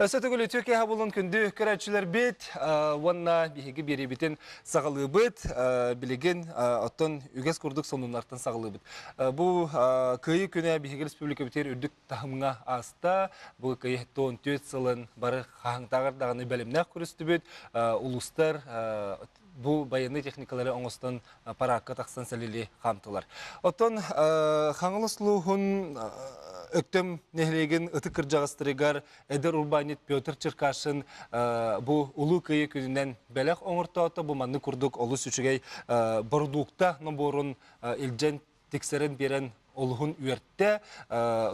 Өссө төгүл үтүө киэһэ буолун күндү көрөөччүлэрбит уонна биһиги биэриибитин саҕалыыбыт. Билигин оттон үгэс курдук сонуннартан саҕалыыбыт. Бу Кыайыы күнэ биһиги республикабытыгар үрдүк таһымҥа ааста. Бу Кыайыы 14 сылын бары хаһыҥтааҕар даҕаны бэлэмнээх көрүстүбүт. Улуустар бу байыаннай техникалары оҥостон параакка тахсан сэлили хаамтылар. Оттон Хаҥалас улууһун Өктөм нэһилиэгин ытык кырдьаҕастарыгар эдэр урбаанньыт Петр Черкашин бу Улуу Кыайыы күнүнэн бэлэх оҥортоото. Бу маннык курдук олус үчүгэй бородуукта нобуорун илдьэн тиксэрэн биэрэн олуһун үөртэ.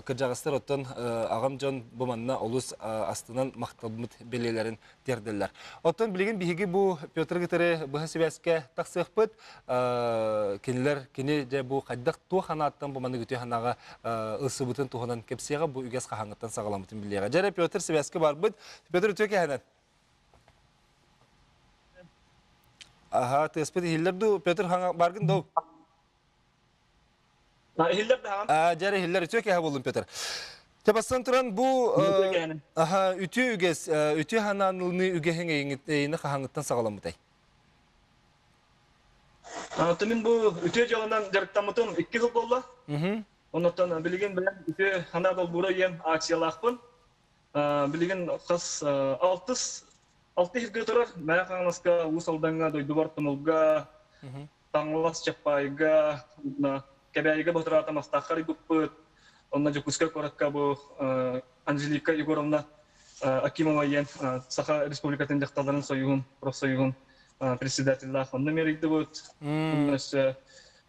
Кырдьаҕастар оттон аҕам дьон бу манна олус астынан махталмыт бэлиэлэрин тиэрдэллэр. Оттон билигин биһиги бу Петр кытары быһа сибээскэ тахсыахпыт. Кинилэр кини дьэ бу хайдах туох анааттан бу маннык үтүө санааҕа ылсыбытын туһунан кэпсиэҕэ бу үгэс хаһааҥҥыттан саҕаламмытын билиэҕэ. Дьэ эрэ Петр сибээскэ барбыт. Петр үтүө кэһэнэн. Аха, тыаспыт иһиллэр дуу? Петр баргын дуу? Иһиллэр даҕан. Аа, дьэр иһиллэр үтүө киһи буоллун Петр. Табастан туран бу аха үтүө үгэс, үтүө ханаанылыныы үгэһиҥ эйиҥ хаһааҥҥыттан саҕаламмытай? Мин бу үтүө дьыаланан дьарыктаммытым 2 сыл буолла. Оннуттан билигин бэйэм үтүө санаа долбуура диэн акциялаахпын. Билигин хас алтыс алты иһиргэ турар Мэҥэ Хаҥаласка, Уус Алдаҥҥа, дойдубар Тумулга, Таҥалас Чаппаайга, Кэбээйигэ ботураата Мастаахха арыйбыппыт. Онно Дьокуускай куоракка бу Анжелика Егоровна Акимова диэн Саха Республикатын дьахталларын союһун, профсоюһун председателлаах онно мерийдибит. Өссө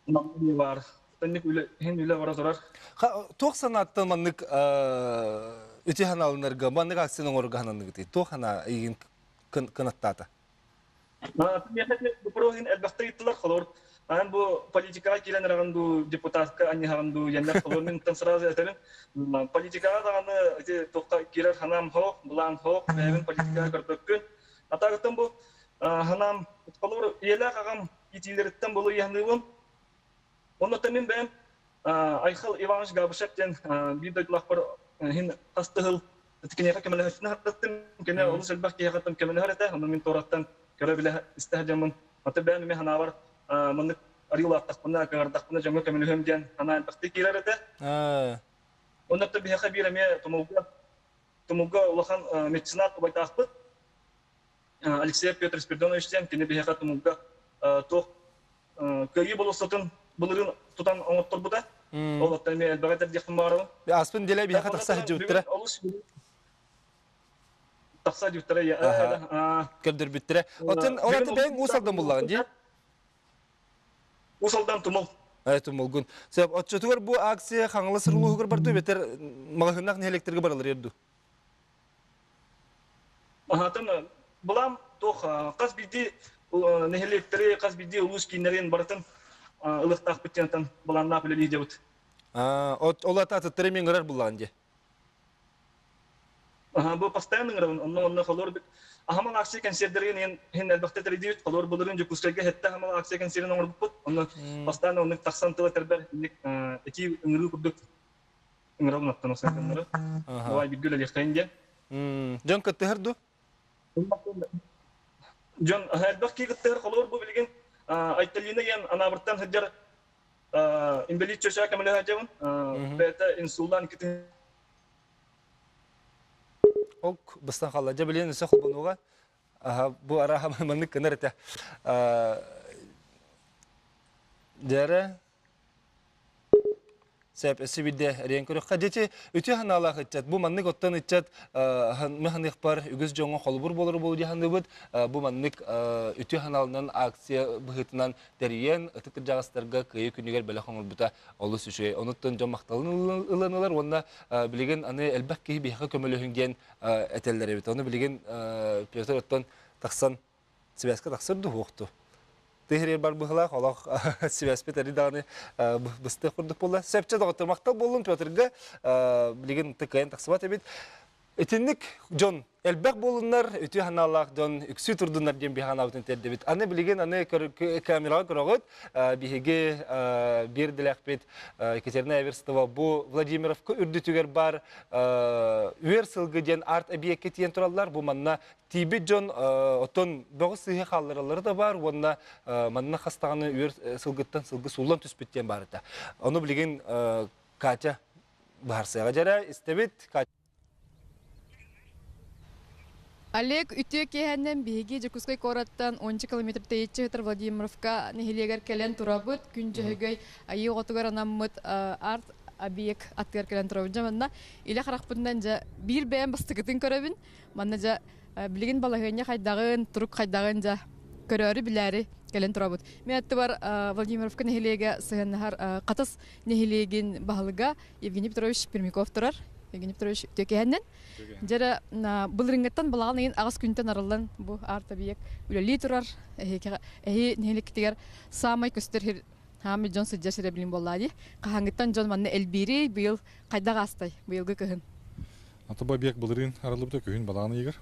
баар. Тэнник үлэ иһин үлэ бара турар. Туох санааттан маннык үтүө санааланарга, маннык акцияны оҥорорго сананныгытый? Туох санаа эйигин кынаттаата? Боппуруоһун элбэхтэ ыйыттылар холобур ан бу политикаҕа киирэн эрэҕин дуу депутатка анньыһаҕын дуу диэннэр холобур мин сразу этэбин политикаҕа даҕаны ити туохха киирэр санаам суох былаан суох бэйэбин политикаҕа көрбөппүн атаагыттан бу санаам холобур ийэлээх аҕам иитиилэриттэн болу ыйаһыныыбын оннуттан мин бэйэм Айхал Иванович Габышев диэн биир дойдулаахпар иһин хас тыһыл киниэхэ көмөлөһөччүнү хаттаттым. Кини олус элбэх киһиэхэ көмөлөһөр этэ. Онно мин туораттан көрө-билэ истэ сылдьаммын. Аты бэйэм эмиэ санаабар маннык арыылааттахпына, кыҥардахпына дьоҥҥо көмөлөһүөм диэн санаа элбэхтик киирэр этэ. Оннуттан биһиэхэ биир эмиэ Тумулга Тумулга улахан меценат убайдаахпыт. Алексей Петр Спиридонович диэн кини биһиэхэ Тумулга туох Кыайыы болуоссатын былырыын тутан оҥотторбута. Ол оттон эмиэ элбэҕи этэр диэхпин баҕарабын. Ааспын дэлэ биһиэхэ тахса сылдьыбыттара. Олус тахса сылдьыбыттара. Көрдөрбүттэрэ. Оттон ол аты бэйэҥ Уус Алдан буллаҕын дии? Уус Алдан Тумул. Тумулгун. Сөп. Оччотугар бу акция Хаҥалас улууһугар барду эбэтэр маҕаһыыннаах нэһилиэктэргэ баралар дуу? Аһатын былаан туох хас биирдии нэһилиэктэри, хас биирдии улуус кииннэрин барытын ылыахтаахпыт диэн былааннаах үлэлии дьабыт. Ол ата атыттары эмиэ ыҥырар буллаҕын дии. Бу постоянно ыҥырабын, онно онно холуор Аһамал акция кэнсиэрдэригин иһин элбэхтэ тэрийдибит. Холуор былырыын Дьокуускайга сэттэ аһамал акция кэнсиэрин оҥорбуппут. Онно постоянно оннук тахсан тыл этэрбэр инник этии ыҥырыы курдук ыҥырабын оттон осеннары. Давай бииргэ үлэлиэххэйин диэн. Дьон кыттыһар дуу? Дьон элбэх киһи кыттыһар. Холобур бу билигин Айталина диэн Анаабыртан сылдьар инбэлиит чөчөө көмөлөһө дьабын. Бэйэтэ инсуллаан иккитин Ок, быстан хаалла. Дьэ билигин өссө холбонуоҕа. Бу арааһа маннык гынар этэ. Дьэрэ Сөп, өссө биирдэ эриэн көрүөххэ. Дьэ, үтүө санаалаах ыччат, бу маннык оттон ыччат механыахпар үгүс дьоҥҥо холобур буолар буолу дии саныыбыт. Бу маннык үтүө санаалынан акция быһыытынан тэрийэн, ытык кырдьаҕастарга Кыайыы күнүгэр бэлэх оҥорбута олус үчүгэй. Онуттан дьон махталын ылан ылар уонна билигин аны элбэх киһи биһиэхэ көмөлөһүҥ диэн этэллэр эбит. Ону билигин Петр оттон тахсан Сибээскэ тахсар дуу суох дуу? Тыһырыыр бар быһылаах олох сибээспит эри даҕаны быстыах курдук буолла. Сөпчө доҕоттор махтал буоллун Петрга билигин кыайан тахсыбат эбит. Итинник дьон элбэх буолуннар, үтүө санаалаах дьон үксүү турдуннар диэн биһиги санаабытын тиэрдэбит. Аны билигин аны камераҕа көрөҕүт, биһиги биир дэлэхпит Екатерина Эверстова бу Владимировка үрдүтүгэр баар Үөр сылгы диэн арт-эбийиэккэ тиийэн тураллар. Бу манна тиийбит дьон оттон бөҕү сыыһа хааллараллара да баар уонна манна хас даҕаны үөр сылгыттан сылгы сууллан түспүт диэн баар этэ. Ону билигин Катя быһаарсыаҕа дьэрэ истэбит. Олег үтүө киэһэнэн биһиги Дьокуускай куораттан 10 километр тэйиччи сытар Владимировка нэһилиэгэр кэлэн турабыт. Күн Дьөһөгөй айыы оҕотугар анаммыт арт объект аттыгар кэлэн турабыт. Дьэ манна илэ харахпытынан дьэ биир бэйэм бастакытын көрөбүн. Манна дьэ билигин балаһыанньа хайдаҕын, турук хайдаҕын дьэ көрөөрү билээри кэлэн турабыт. Мин аттыбар Владимировка нэһилиэгэ сыһыаннаһар Хатас нэһилиэгин баһылыга Евгений Петрович Пермяков турар. Евгений Петрович үтүөкэһэннэн. Дьэрэ былырыҥҥыттан балаҕан ыйын аҕыс күнтэн арыллан бу арт-объект үлэлии турар. Эһи нэһилиэктигэр саамай көстөр сир хаамый дьон сылдьар сирэ билин буоллаа дии. Хаһааҥҥыттан дьон манна элбиирий, быйыл хайдах аастай быйылгы кыһын? Аты бу объект былырыын арыллыбыта күһүн балаҕан ыйыгар.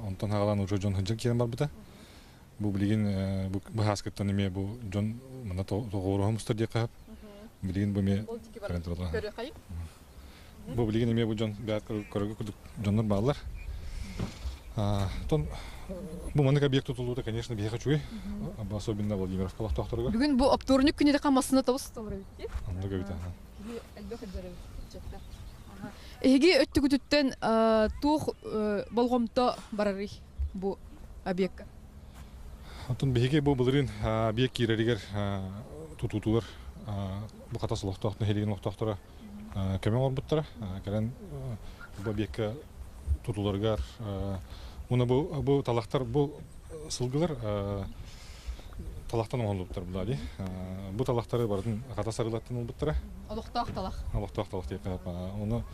Онтон хаалан уже дьон сылдьан киирэн барбыта. Бу билигин бу быһааскыттан эмиэ бу дьон манна тоҕуоруһа мустар диэххэ сөп. Билигин бу эмиэ кэлэн тураллар. Бу билигин эмиэ бу дьон бэйэт көрөргө курдук дьоннор бааллар. Тон бу маннык объект тутуллуута, конечно, биһиэхэ үчүгэй. Особенно Владимировка олохтоохторугар. Бүгүн бу оптуорунньук күнү де массына тобус толору эбит. Оннук эбит. Киһи элбэх эбит. Эһиги өттүгүтүттэн туох болҕомто барарый? бу объекка? Оттон биһиги бу былырыын объект киирэригэр тутуутугар бу Хатас олохтоох нэһилиэгин олохтоохторо көмө оҥорбуттара. Кэлэн бу объекка тутуларыгар уонна бу бу талахтар бу сылгылар талахтан оҥоһуллубуттар була дии. Бу талахтары барытын Хатас арыылаттан ылбыттара. Олохтоох талах. Олохтоох талах диэххэ. Ону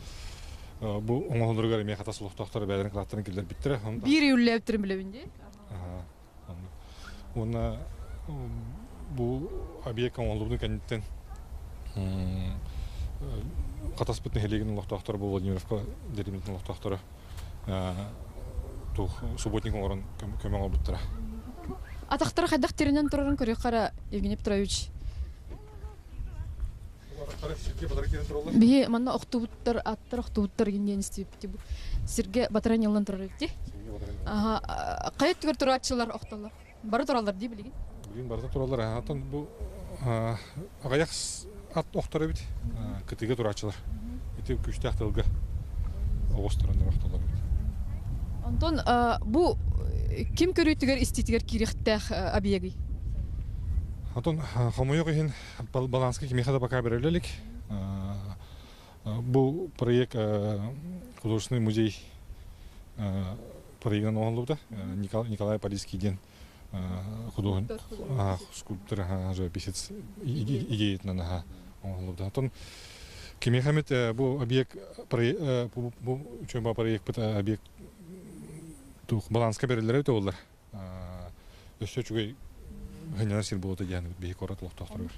Бу оҥоһулларыгар эмиэ хатас олохтоохторо бэйэлэрин кылааттарын киллэрбиттэрэ. Биир үллээбиттэрин билэбин дии. Уонна бу объект оҥоһуллубутун кэнниттэн Хатаспыт нэһилиэгин олохтоохторо бу Владимировка дэриэбинэтин олохтоохторо туох субботник оҥорон көмө оҥорбуттара. Атахтара хайдах тирэнэн турарын көрүөххэ эрэ Евгений Петрович. Биһи манна охтубуттар, аттар охтубуттар диэн истибиппит. Бу сиргэ батаран ньыллан турар эбит. Аха, хайа өттүгэр турааччылар охтоллор? Бары тураллар дии билигин. Билигин барыта тураллар. Аттан бу аҕыйах ат охтор эбит. Кытыыга турааччылар. Ити күүстээх тылга оҕустараннар охтоллор эбит. Онтон бу ким көрүүтүгэр истиитигэр киириэхтээх объегый? Онтон хомойуох иһин баланска кимиэхэ да пока берелле илик. Бу проект художественный музей проегынан оҥоһуллубута. Николай Полицкий диэн художник, скульптор, живописец идеятынан оҥоһуллубута. Оттон кимиэхэ эмит бу объект бу үчүгэй проекпыт объект баланска бериллэрэ эбитэ буоллар өссө үчүгэй сынньанар сир буолуо диэн биһи куорат олохтоохторугар.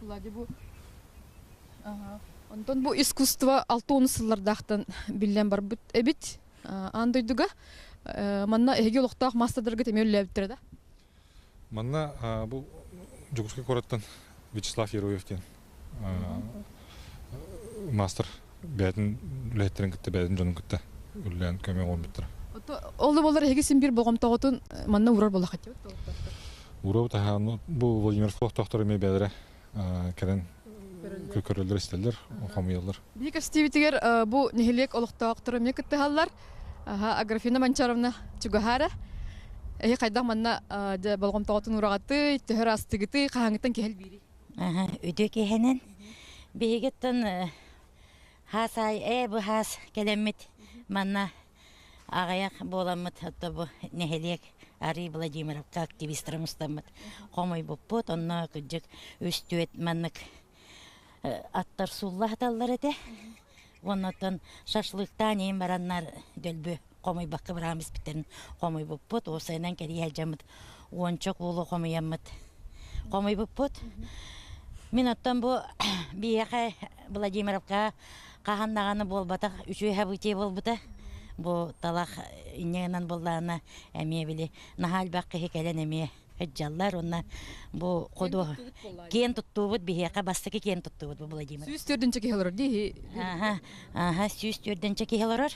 Онтон бу искусство 60 сыллардаахтан биллэн барбыт эбит аан дойдуга. Манна эһиги олохтоох маастардаргыт эмиэ үлэлээбиттэрэ да? Манна бу Дьокуускай куораттан Вячеслав Ероев диэн маастар бэйэтин үлэһиттэрин кытта бэйэтин дьонун кытта үлэлээн көмө оҥорбуттара. Ол да буоллар эһиги син биир болҕомтоҕутун манна уурар буоллаххыт Уурабыт аһаан бу Владимир олохтоохторо эмиэ бэйэлэрэ кэлэн көрөллөр истэллэр, хомуйаллар. Биһи кэпсэтиибитигэр бу нэһилиэк олохтоохторо эмиэ кыттыһаллар. Аграфена Манчаровна чугаһаара. Эһи хайдах манна болҕомтоҕутун уураҕатый, төһө астыгытый, хаһааҥҥыттан киһи элбиирий? Үтүө киэһэнэн. Биһигиттэн хаас аай ээ бу хаас кэлэммит манна аҕыйах буоламмыт отто бу нэһилиэк Арий Владимировка активистара мустаммыт хомуйбуппут онно кырдьык үс-түөрт маннык аттар суулла сыталлар этэ уонна шашлыктаан иһин бараннар дөлбү хомуйбакка быраам испиттэрин хомуйбуппут уопсайынан кэрийэ сылдьаммыт уонча куулу хомуйаммыт хомуйбуппут мин оттон бу биһиэхэ Владимировка хаһан даҕаны буолбатах үчүгэй событие буолбута. Бу талах инньэ гынан буоллаҕына эмиэ били наһаа элбэх киһи кэлэн эмиэ сылдьаллар уонна бу ходу киэн туттуубут биһиэхэ бастакы киэн туттуубут бу Владимир. 104 киһи олорор дии. Аха, аха 104 киһи олорор.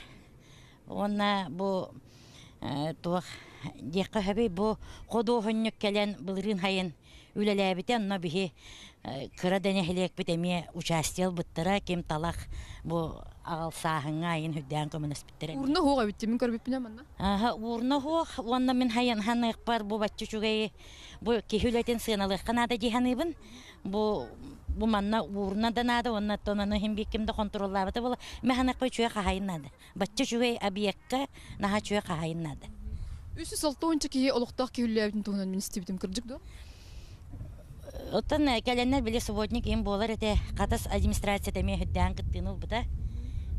Уонна бу туох диэххэ сөбүй бу худуоһунньук кэлэн былырыын сайын үлэлээбитэ онно биһи кыра да нэһилиэкпит эмиэ участие ылбыттара ким талах бу аҕалсааһыҥҥа айын үрдээн көмөлөспүттэрэ. Уурна хуох эбит мин көрбүппүнэ манна. Аха уурна хуох уонна мин хайан ханыахпар бу бачча үчүгэйи бу киһи үлэтин сыаналыахха наада дии саныыбын. Бу бу манна уурна да наада уонна оттон аны иһин биир ким да хонтуруоллаабата буола мин ханыахпар үчүгэй хаһайын наада. Бачча үчүгэй объекка наһаа үчүгэй хаһайын наада. 360 киһи олохтоох киһи үлэлээбитин туһунан мин истибитим кырдьык дуо? Оттон кэлэннэр били субботник им буолар этэ. Хатас администрацията эмиэ үрдээн кыттыыны ылбыта.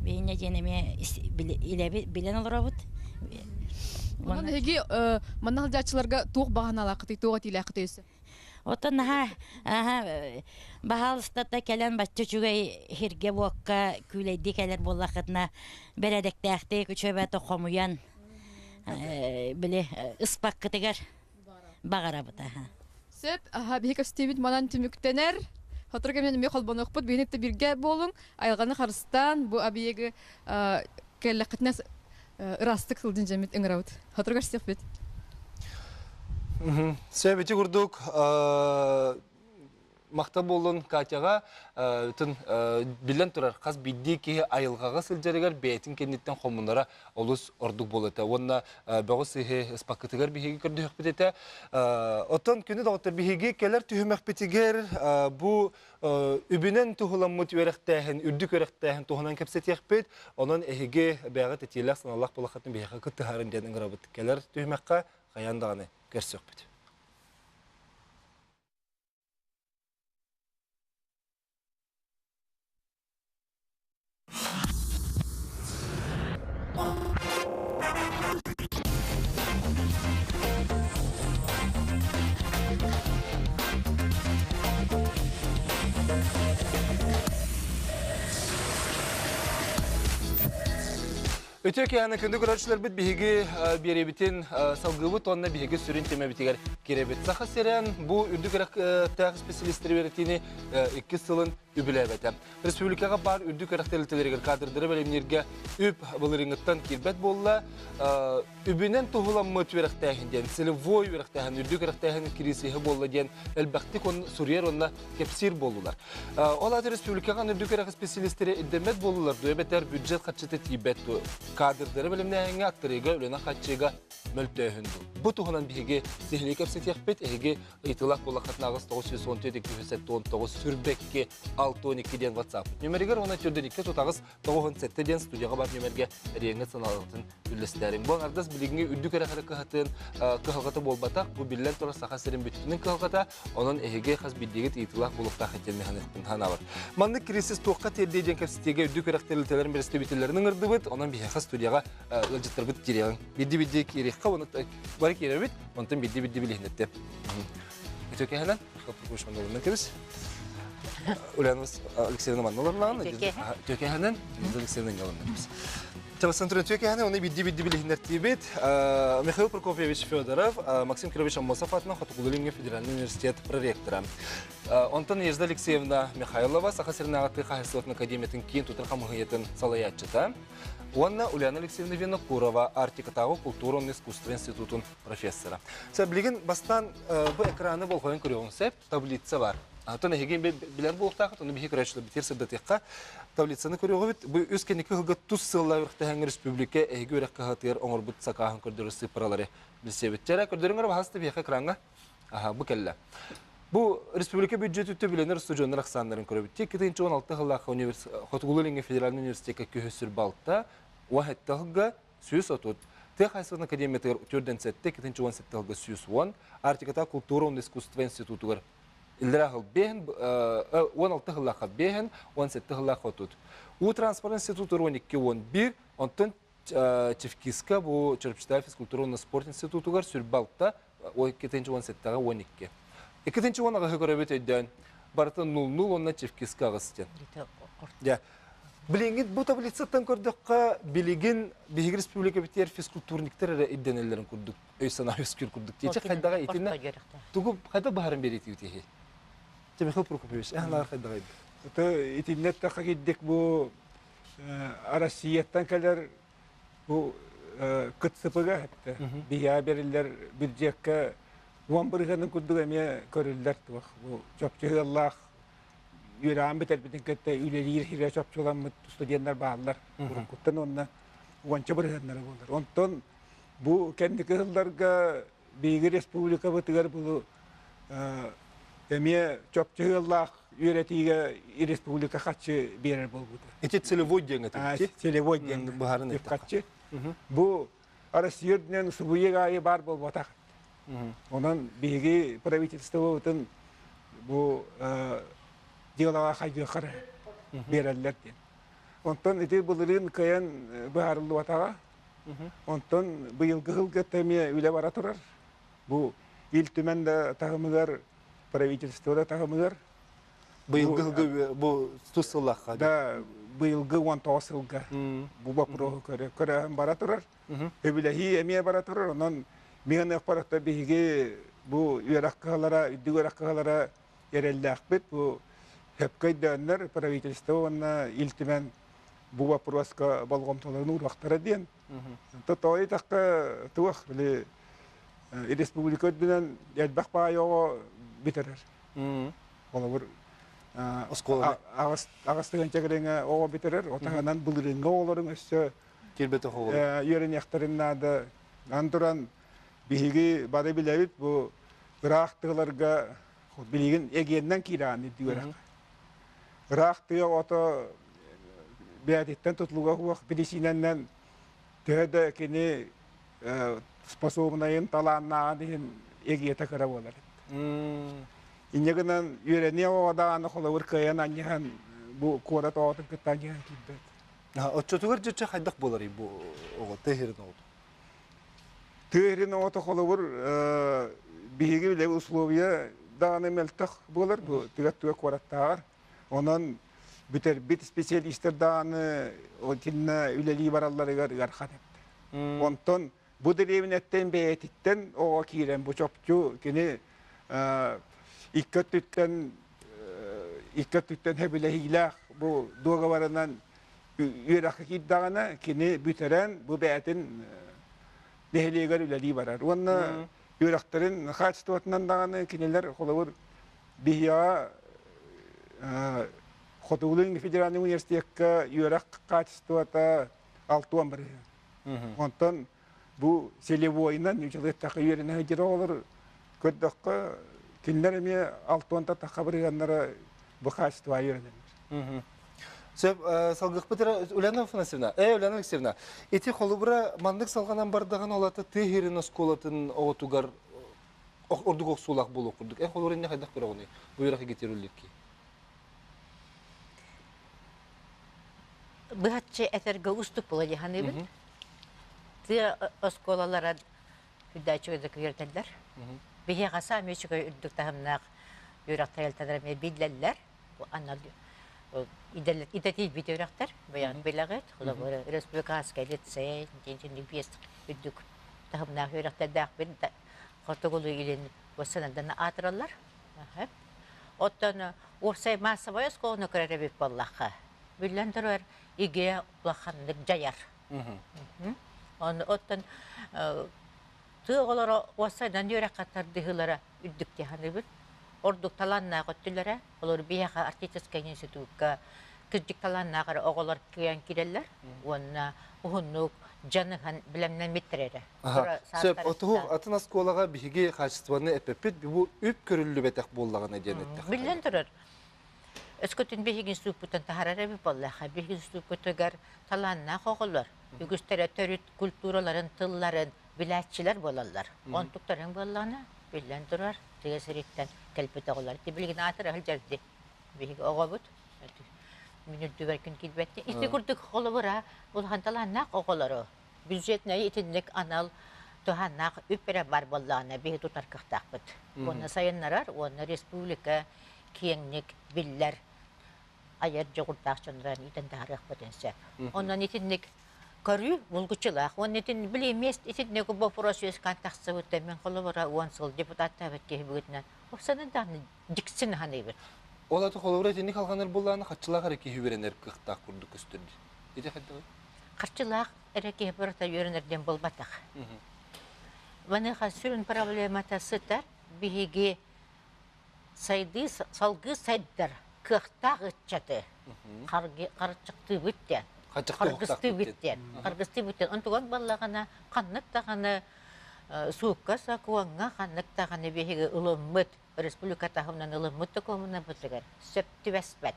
Биһиннэ диэн эмиэ билэн олоробут. Онон эһиги манна сылдьааччыларга туох баҕаналааххытый, туох этиилээххитий өссө? Оттон наһаа баһаалыстата кэлэн бачча үчүгэй сиргэ-уокка күүлэйдии кэлэр буоллаххытына бэрээдэктээхтик үчүгэйбэтэ хомуйан били ыспаккытыгар баҕарабыт аха. Сөп, аха биһи көстүүбүт манан түмүктэнэр. Сотору кэминэн эмиэ холбонуохпут, биһини кытта бииргэ буолуҥ, айылҕаны харыстаан, бу объегы кэллэххитинэ ыраастык сылдьын дьэммит ыҥырабыт. Сотору көрсүөхпүт. Сөп ити курдук махтал буоллун Катяҕа бүтүн биллэн турар хас биирдии киһи айылҕаҕа сылдьарыгар бэйэтин кэнниттэн хомунара олус ордук буолуо этэ уонна бөҕү сыһы ыспаккытыгар биһиги көрдөһүөхпүт этэ. Оттон күнү доҕоттор биһиги кэлэр түһүмэхпитигэр бу үбүнэн туһуламмыт үөрэхтээһин, үрдүк үөрэхтээһин туһунан кэпсэтиэхпит. Онон эһиги бэйэҕит этиилээх санаалаах буолаххытын биһиэхэ кыттыһарын диэн ыҥырабыт. Кэлэр түһүмэххэ хайаан даҕаны көрсүөхпүт. Үтүө киэһэни күндү көрөөччүлэрбит биһиги биэриэбитин салгыыбыт уонна биһиги сүрүн тиэмэбитигэр киирэбит. Саха сирэн бу үрдүк үөрэхтээх специалистери үөрэтиини иккис сылын үбүлээбэтэ. Республикаҕа баар үрдүк үөрэх тэрилтэлэригэр кадрдары бэлэмнииргэ үп былырыыҥҥыттан киирбэт буолла. Үбүнэн туһуламмыт үөрэхтээһин диэн, целевой үөрэхтээһин, үрдүк үөрэхтээһин кириисиһэ буолла диэн элбэхтик суруйар уонна кэпсиир буоллулар. Ол аата республикаҕа үрдүк үөрэх специалистэрэ ирдэммэт буоллулар дуо эбэтэр бюджет харчыта тиийбэт дуо? Кадрдары бэлэмнээһиҥҥэ аттарыыга, үлэнэн хааччыйыыга мөлтөөһүн дуу? Бу туһунан биһиги сиһилии кэпсэтиэхпит. Эһиги ыйытыылаах буоллаххытына 9 914 279 сүрбэкки 62 диэн WhatsApp нөмеригэр уонна төрдүн тутаҕыс 97 диэн студияҕа бар нөмергэ эриэҥҥэ санааларгытын үллэстээриҥ. Бу аҥардас билиҥҥи үрдүк эрэ кыһатын кыһалҕата буолбатах, бу биллэн турар Саха сирин бүттүнүн кыһалҕата, онон эһиги хас биирдиигит ыйытыылаах буолуохтаах этиэн ханаабар. Маннык кризис туохха тиэрдиэ диэн кэпсэтиигэ үрдүк үөрэх тэрилтэлэрин бэрэстэбиитэллэрин ыҥырдыбыт, онон биһиэхэ студияҕа ыалдьыттарбыт киириэҕиҥ. Биирдии-биирдии киириэххэ, уонна бары киирэбит, онтон биирдии-биирдии билиһиннэртэ. Үтүө кэһэнэн, кэбис. Ульяна Алексеевна манна олорнаҕын, үтүө кэһэнэн, Алексеевна олорнаҕын. Чабасан туран үтүө кэһэнэн, оны бидди-бидди билиһиннэртиибит. Михаил Прокопьевич Федоров, Максим Кирович Аммосов атынан Хотугулуу-Илиҥҥи федеральный университет проректора. Онтон Надежда Алексеевна Михайлова Саха сиринээҕи тыа хаһаайыстыбатын академиятын киин тутар хамыһыйатын салайааччыта. Уонна Ульяна Алексеевна Винокурова Арктикатааҕы култуура уонна искусство институтун профессора. Сэ билигин бастаан бу экраны болҕойон көрүөҕүҥ сөп, таблица бар. Атын эһиги билэр буолуохтаахыт, ону биһи көрөөччүлэр битир сырдатыахха. Таблицаны көрүөҕүбүт. Бу үс кэнники сылга тус сыаллаах үөрэхтэһэҥҥэ республика эһиги үөрэх кыһатыгар оҥорбут сакааһын көрдөрөр сыыппаралары билсиэбит. Чэрэ көрдөрүҥ эрэ баһаста биһиэхэ экраҥҥа. Аха, бу кэллэ. Бу республика бюджеты үбүлэнэр устудьуоннар ахсааннарын көрөбүт. 2016 сыллаахха Хотугулуу-Илиҥҥи федеральный университекка күһүс сүрбалта, уон сылга 130, Тыа хаһаайыстыбатын академиятыгар 47, 2017 сылга 110, Арктиката култуура уонна искусство институтугар иллэрээ сыл бэһин, 16 сыллаахха бэһин, 17 сыллаахха 30. Уу транспорт институтугар 12-11, онтон Чевкиска бу Чурапчытааҕы физкультура уонна спорт институтугар сүрбалта 2017-ҕэ 12. 2018 көрөбүт өйдөөн барыта 0-0 уонна Чевкиска аҕыс диэн. Дьэ. Билиҥҥит бу таблицаттан көрдөххө, билигин биһиги республикабытыгар физкультурниктар эрэ ирдэнэллэрин курдук өй-санаа үөскүүр курдук. Тиэчэ хайдаҕа итиннэ тугу хайда баһарын биэриитибит иһи? Михаил Прокопьевич, эн хайдаҕай? Это итиннэ эттэххэ кирдик бу Россияттан кэлэр бу кытсыпыга этте. Биһиэхэ бериллэр бюджекка 10 бырыһыанын курдук эмиэ көрүллэр туох. Бу чопчу ыаллаах үөрэҕин бүтэрбитин кытта үлэлиир сирэ чопчуламмыт студеннар бааллар. Уруккуттан уонна уонча бырыһыаннара буолар. Онтон бу кэнники сылларга биһиги республикабытыгар бу эмиэ чопчу ыаллаах үөрэтиигэ республика хаччы биэрэр буолбута. Ити целевой диэн этэ. Целевой диэн быһарын хаччы. Бу Россия үрдүнэн субуйа аайы баар буолбатах. Онон биһиги правительствобытын бу дьыалаҕа хайдыаххар биэрэллэр диэн. Онтон ити былырыын кыайан быһаарыллыбатаҕа. Онтон быйылгы сылга эмиэ үлэ бара турар. Бу Ил Түмэн да таһымыгар, правительство да таһымыгар. Быйылгы сылга бу тус сыллаахха. Да, быйылгы 19 сылга бу боппуруоһу көрө бара турар. Өбүлэһии эмиэ бара турар. Онон миэн ыахпарахта биһиги бу үөрэх кыһалара, үрдүк үөрэх кыһалара эрэллээхпит. Бу хөпкө өйдөөннөр правительство уонна Ил Түмэн бу вопроска болҕомтолорун ууруохтара диэн. Тоҕо диэтэххэ туох били республика үрдүнэн элбэх баай оҕо бүтэрэр. Холобур оскуола аҕыс тыһыынча кэриҥэ оҕо бүтэрэр, отаһынан былырыыҥҥы оҕолорун өссө киирбэтэх оҕолор үөрэниэхтэрин наада. Ан туран биһиги бары билэбит бу ыраах тыаларга билигин эгиэннэн киирэҕин үрдүк үөрэххэ. Ыраах тыа оҕото бэйэтиттэн тутулуга суох бирисиинэннэн төһө да кини способнайын, талааннааҕын иһин эгиэтэ кыра буолар. Инньэ гынан үөрэниэ оҕо даҕаны холобур кыайан анньыһан бу куорат оҕотун кытта анньыһан киирбэт. Оччотугар дьэ хайдах буоларый бу оҕо тыа сирин оҕото? Тыа сирин оҕото холобур биһиги үлэ условия даҕаны мөлтөх буолар бу тыа куораттааҕар. Онон бүтэрбит специалистар даҕаны итиннэ үлэлии баралларыгар ыарахан эбит. Онтон бу дэриэбинэттэн бэйэтиттэн оҕо киирэн бу чопчу кини икки өттүттэн икки өттүттэн сөбүлэһиилээх бу дуогабарынан үөрэххэ киирдэҕинэ кини бүтэрэн бу бэйэтин нэһилиэгэр үлэлии барар уонна үөрэхтэрин хаачыстыбатынан даҕаны кинилэр холобур биһиэхэ Хотугулуу федеральнай университекка үөрэх хаачыстыбата 60%. Онтон бу целевойунан үчүгэйтэххэ үөрэнэ сылдьар оҕолор көрдөххө кинилэр эмиэ 60 тахха бырыһыаннара бу хаачыстыбаҕа үөрэнэллэр. Сөп, салгыхпыт эрэ Ульяна Афанасьевна, Ульяна Алексеевна, ити холобура маннык салҕанан бардаҕын ол ата тыа сирин оскуолатын оҕотугар ордук охсуулаах буолуох курдук. Эн холобура инне хайдах көрөҕүнүй? Бу үөрэх эгитиэрулликки. Быһаччы этэргэ устук була дии саныыбын. Тыа оскуолалара үрдээччи үөрэтэллэр. Биһиэхэ саамай үчүгэй үрдүк таһымнаах үөрэх тэрилтэлэрэ эмиэ биллэллэр. Анал идэтийбит үөрэхтэр быйаҥ билэҕит. Холобура, республиканскай лицей, диэн биэс үрдүк таһымнаах үөрэхтэрдээхпит хотугулуу-илин уоссанардан аатыраллар. Оттон уопсай маассабай оскуоланы көрөр эбит буоллахха, биллэн турар, игэ улаханнык дьайар. Оттон тыа оҕолоро уопсайынан үөрэххэ тардыһыылара үрдүк дии саныыбын. Ордук талааннаах өттүлэрэ, олор биһиэхэ артистическай институкка кырдьык талааннаах эрэ оҕолор кыайан киирэллэр уонна уһуннук дьаныһан бэлэмнэммиттэр эрэ. Сөп, отуһу атын оскуолаҕа биһиги хаачыстыбаны эппэппит, бу үп көрүллүбэтэх буоллаҕына диэн эттэххэ. Биллэн турар, өскөтүн биһиги институппутун таһаарар эбит буоллаха, биһиги институппутугар талааннаах оҕолор, үгүстэрэ төрүт культураларын, тылларын билээччилэр буолаллар. Онтуктарын буоллаҕына, биллэн турар, тыа сириттэн кэлбит оҕолор. Билигин аатыра сылдьар биһиги оҕобут. Мин үрдүбэр күн киирбэттин. Ити курдук холобура улахан талааннаах оҕолору бюджетнай итинник анал туһааннаах үп эрэ бар буоллаҕына биһи тутар кыахтаахпыт. Уонна сайыннарар уонна республика киэҥник биллэр. айар дьоҕурдаах дьоннорун иитэн таһаарыахпытын сөп. Онон итинник көрүү булгуччулаах. Уонна итин били мест итинник вопрос үөскээн тахсыбыта мен холобура 10 сыл депутаттаабыт киһи быһыытынан опсанын даҕаны дьиксин аһаныыбыт. Ол аты холобура итинник халҕанар буоллаҕына хаччылаах эрэ киһи үөрэнэр кыахтаах курдук көстөр дии. Ити хайдаҕый? Харчылаах эрэ киһи барыта үөрэнэр диэн буолбатах. Маныаха сүрүн проблемата сытар биһиги сайдыы салгыы сайдар кыахтаах ыччаты харчыктыыбыт диэн харгыстыыбыт диэн харгыстыыбыт диэн онтуган баллаҕына ханнык даҕаны суукка сокуоҥҥа ханнык даҕаны биһиги ылыммыт республика таһымынан ылыммыт докумуоннарбытыгар сөп түбэспэт.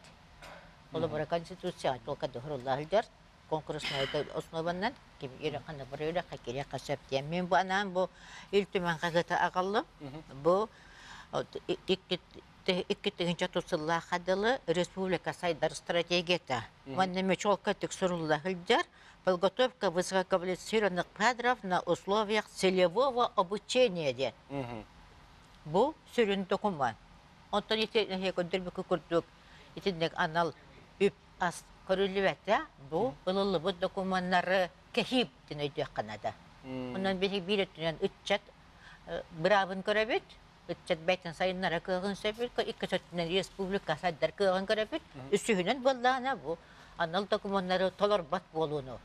Холобура Конституция только дохрулла сылдьар конкурсная основаннан ким үөрэххэ бары үөрэххэ кириэххэ сөп диэн. Мин бу анаан бу Ил Түмэн хаһыаты аҕаллым. Бу 2 тыһыынча сыллаахха дылы республика сайдар стратегията. Манна мөчуолка түк сурулла сылдьар подготовка высококвалифицированных кадров на условиях целевого обучения диэн. Бу сүрүн документ. Онтон ити көрдөрбүккэ курдук итинник анал үп ас көрүллүбэтэ бу ылыллыбыт докумуоннары кэһиип диэн өйдүөххэ наада. Онон биһиги биир өттүнэн ыччат быраабын көрөбүт, ыччат бэйтэн сайыннара кыаҕын сөбүт, иккис өттүнэн республика сайдар кыаҕын көрөбүт, үсүһүнэн буоллаҕына бу анал докумуоннары толорбот буолууну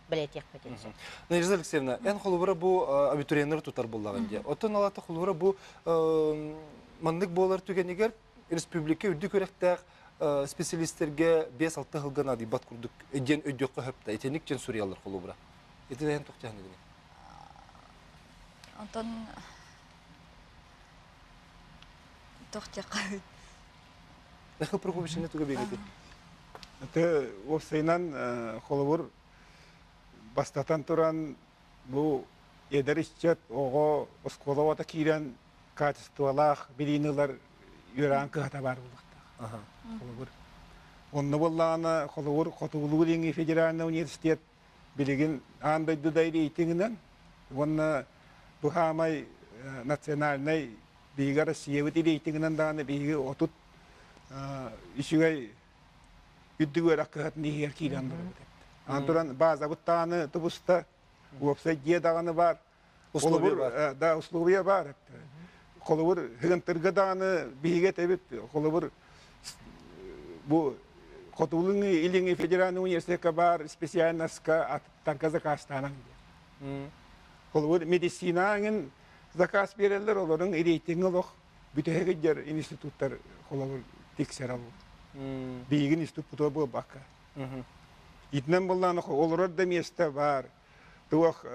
бэлиэтиэхпитин сөп. Надежда Алексеевна, эн холобура бу абитуриеннары тутар буоллаҕын дии. Оттон алата холобура бу маннык буолар түгэнигэр республика үрдүк үөрэхтээх специалистэргэ 5-6 сылга наадыйбат курдук диэн өйдүөххэ сөп да. Итинник диэн суруйаллар холобура. Ити эн тохтоһон Онтон тохтиахха Михаил Прокопьевич не туга бегети? Это уопсайынан холобур бастатан туран бу эдэр ыччат оҕо оскуола киирэн качестволаах билиини ылар үөрэҕин кыһата баар буолуохтаах. Холобур. Онно буоллаҕына холобур Хотугулуу-Илиҥҥи федеральный университет билигин аан дойду да рейтингинэн уонна бу хаамай национальнай биһиги Россиябыт рейтингинэн даҕаны биһиги 30 үчүгэй үрдүк үөрэх кыһатын иһигэр киирэн барабыт. Аны туран базабыт даҕаны тубуста, уопсай дьиэ даҕаны баар. Условия бар. Да, условия бар. Холобур, Хыгантырга даҕаны биһиги этэбит, холобур, бу Хотугулуҥ Илиҥҥи федеральный университекка баар специальноска аттарга заказтаанан диэн. Холобур, медицина аңын заказ береллер, олорун рейтинг олох бүтэһик институттар холобур тиксер алу. Биһигин институт буолбакка. Итинэн буллааны олорор да место бар. Туох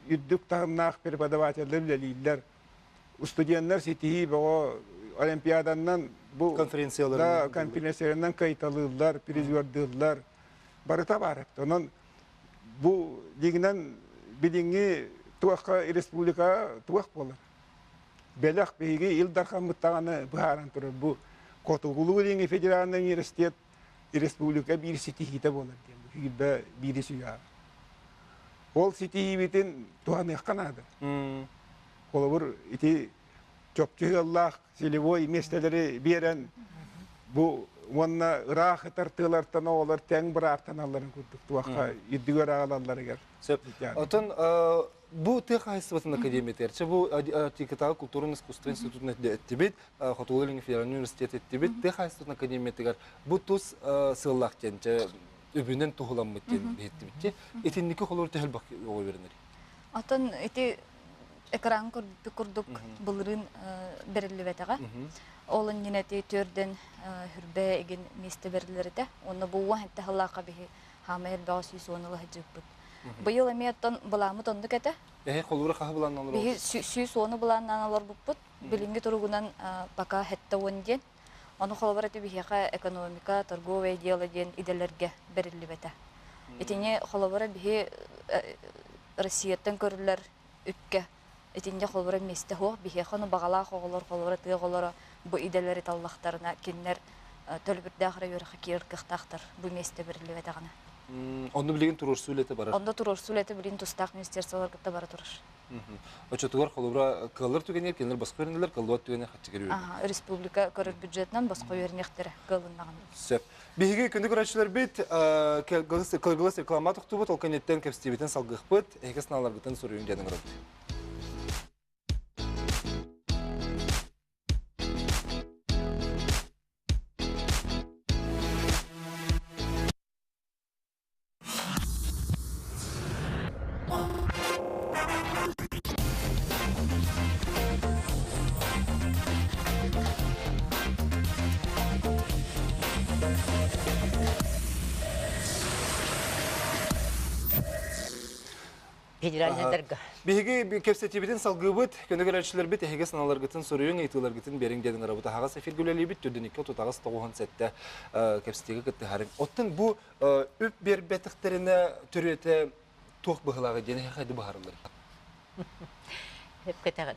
үрдүк таһымнаах преподавателлэр үлэлииллэр. Студенттар ситиһии бөҕө олимпиаданнан бу конференцияларынан конференцияларынан кайталыыллар, призердыыллар. Барыта бар. Онон бу дигинен билиҥҥи туохха республика туох буолар. Бэлэх биһиги Ил Дархаммыт даҕаны быһааран турар бу Хотугулуу-Илиҥҥи федеральный университет республика биир ситиһиитэ буолар диэн бу биири сүүйэҕэ. Ол ситиһиибитин туһаныахха наада. Холобур, ити чопчу ыаллаах целевой миэстэлэри биэрэн бу уонна ыраах ытар тыалартан оҕолор тэҥ бырааптаналларын курдук туохха үрдүгэр аҕалалларыгар. Сөп. Отон бу тыа хаһайыстыбатын академиятыгар, чэ бу Арктикатааҕы культурын искусство институтун эттибит, Хотугу-Илиҥҥи федеральный университет эттибит, тыа хаһайыстыбатын академиятыгар бу тус сыаллаах диэн, чэ үбүнэн туһуламмыт диэн биһиттибит. Итинники холобур төһөлбөх оҕо үөрэнэр? Отон ити экран курдук былырыын бэриллибэтэҕэ. Ол иннинэ ити төрдөн хүрбэ игин миэстэ бэриллэр этэ. Онно бу уон хэтте халлаахха биһи хаама элбэҕэ 110 ыла сылдьыбыппыт. Быйыл эмиэ оттон былааммыт оннук этэ. Эһи холуура хаһы былааннан Биһи 110 былааннаан олорбуппут. Билиҥҥи туругунан пока 70 диэн. Ону холобур ити биһиэхэ экономика, торговое дело диэн идэлэргэ бэриллибэтэ. Итини холобура биһи Россияттан көрүллэр үпкэ итиннэ холобура миэстэ суох. Биһиэхэ ону баҕалаах оҕолор холобура тыа оҕолоро бу идэлэри таллахтарына кинилэр төлөбүрдээх эрэ үөрэххэ киирэр кыахтаахтар бу миэстэ бэриллибэтэҕинэ. Онно билигин туруорсуу үлэтэ барар. Онно туруорсуу үлэтэ билигин тустаах министерстволар кытта бара турар. Очотугар холобура кыаллар түгэнигэр кинилэр босхо үөрэнэллэр, кыллыбат түгэнэ хаччыгар үөрэнэр. Республика көрөр бюджетынан босхо үөрэниэхтэрэ кыалыннаҕына. Сөп. Биһиги күндү көрөөччүлэрбит кылгылас реклама тохтуубут, ол кэнниттэн кэпсэтиибитин салгыахпыт, эһиги санааларгытын суруйуҥ диэн ыҥырабыт. Федеральнайдарга. Биһиги кэпсэтиибитин салгыыбыт, көнө көрөөччүлэрбит эһиги санааларгытын суруйуҥ, ыйытыыларгытын биэриҥ диэн ыҥырабыт. Аһаҕас эфиргэ үлэлиибит, төрдүнүккэ тутаҕас 97 кэпсэтиигэ кыттыһарыҥ. Оттон бу үп биэрбэтэхтэринэ төрүөтэ туох быһыылааҕый диэн эһиэхэ хайдах быһаарыллар? Өпкөтөҕүн.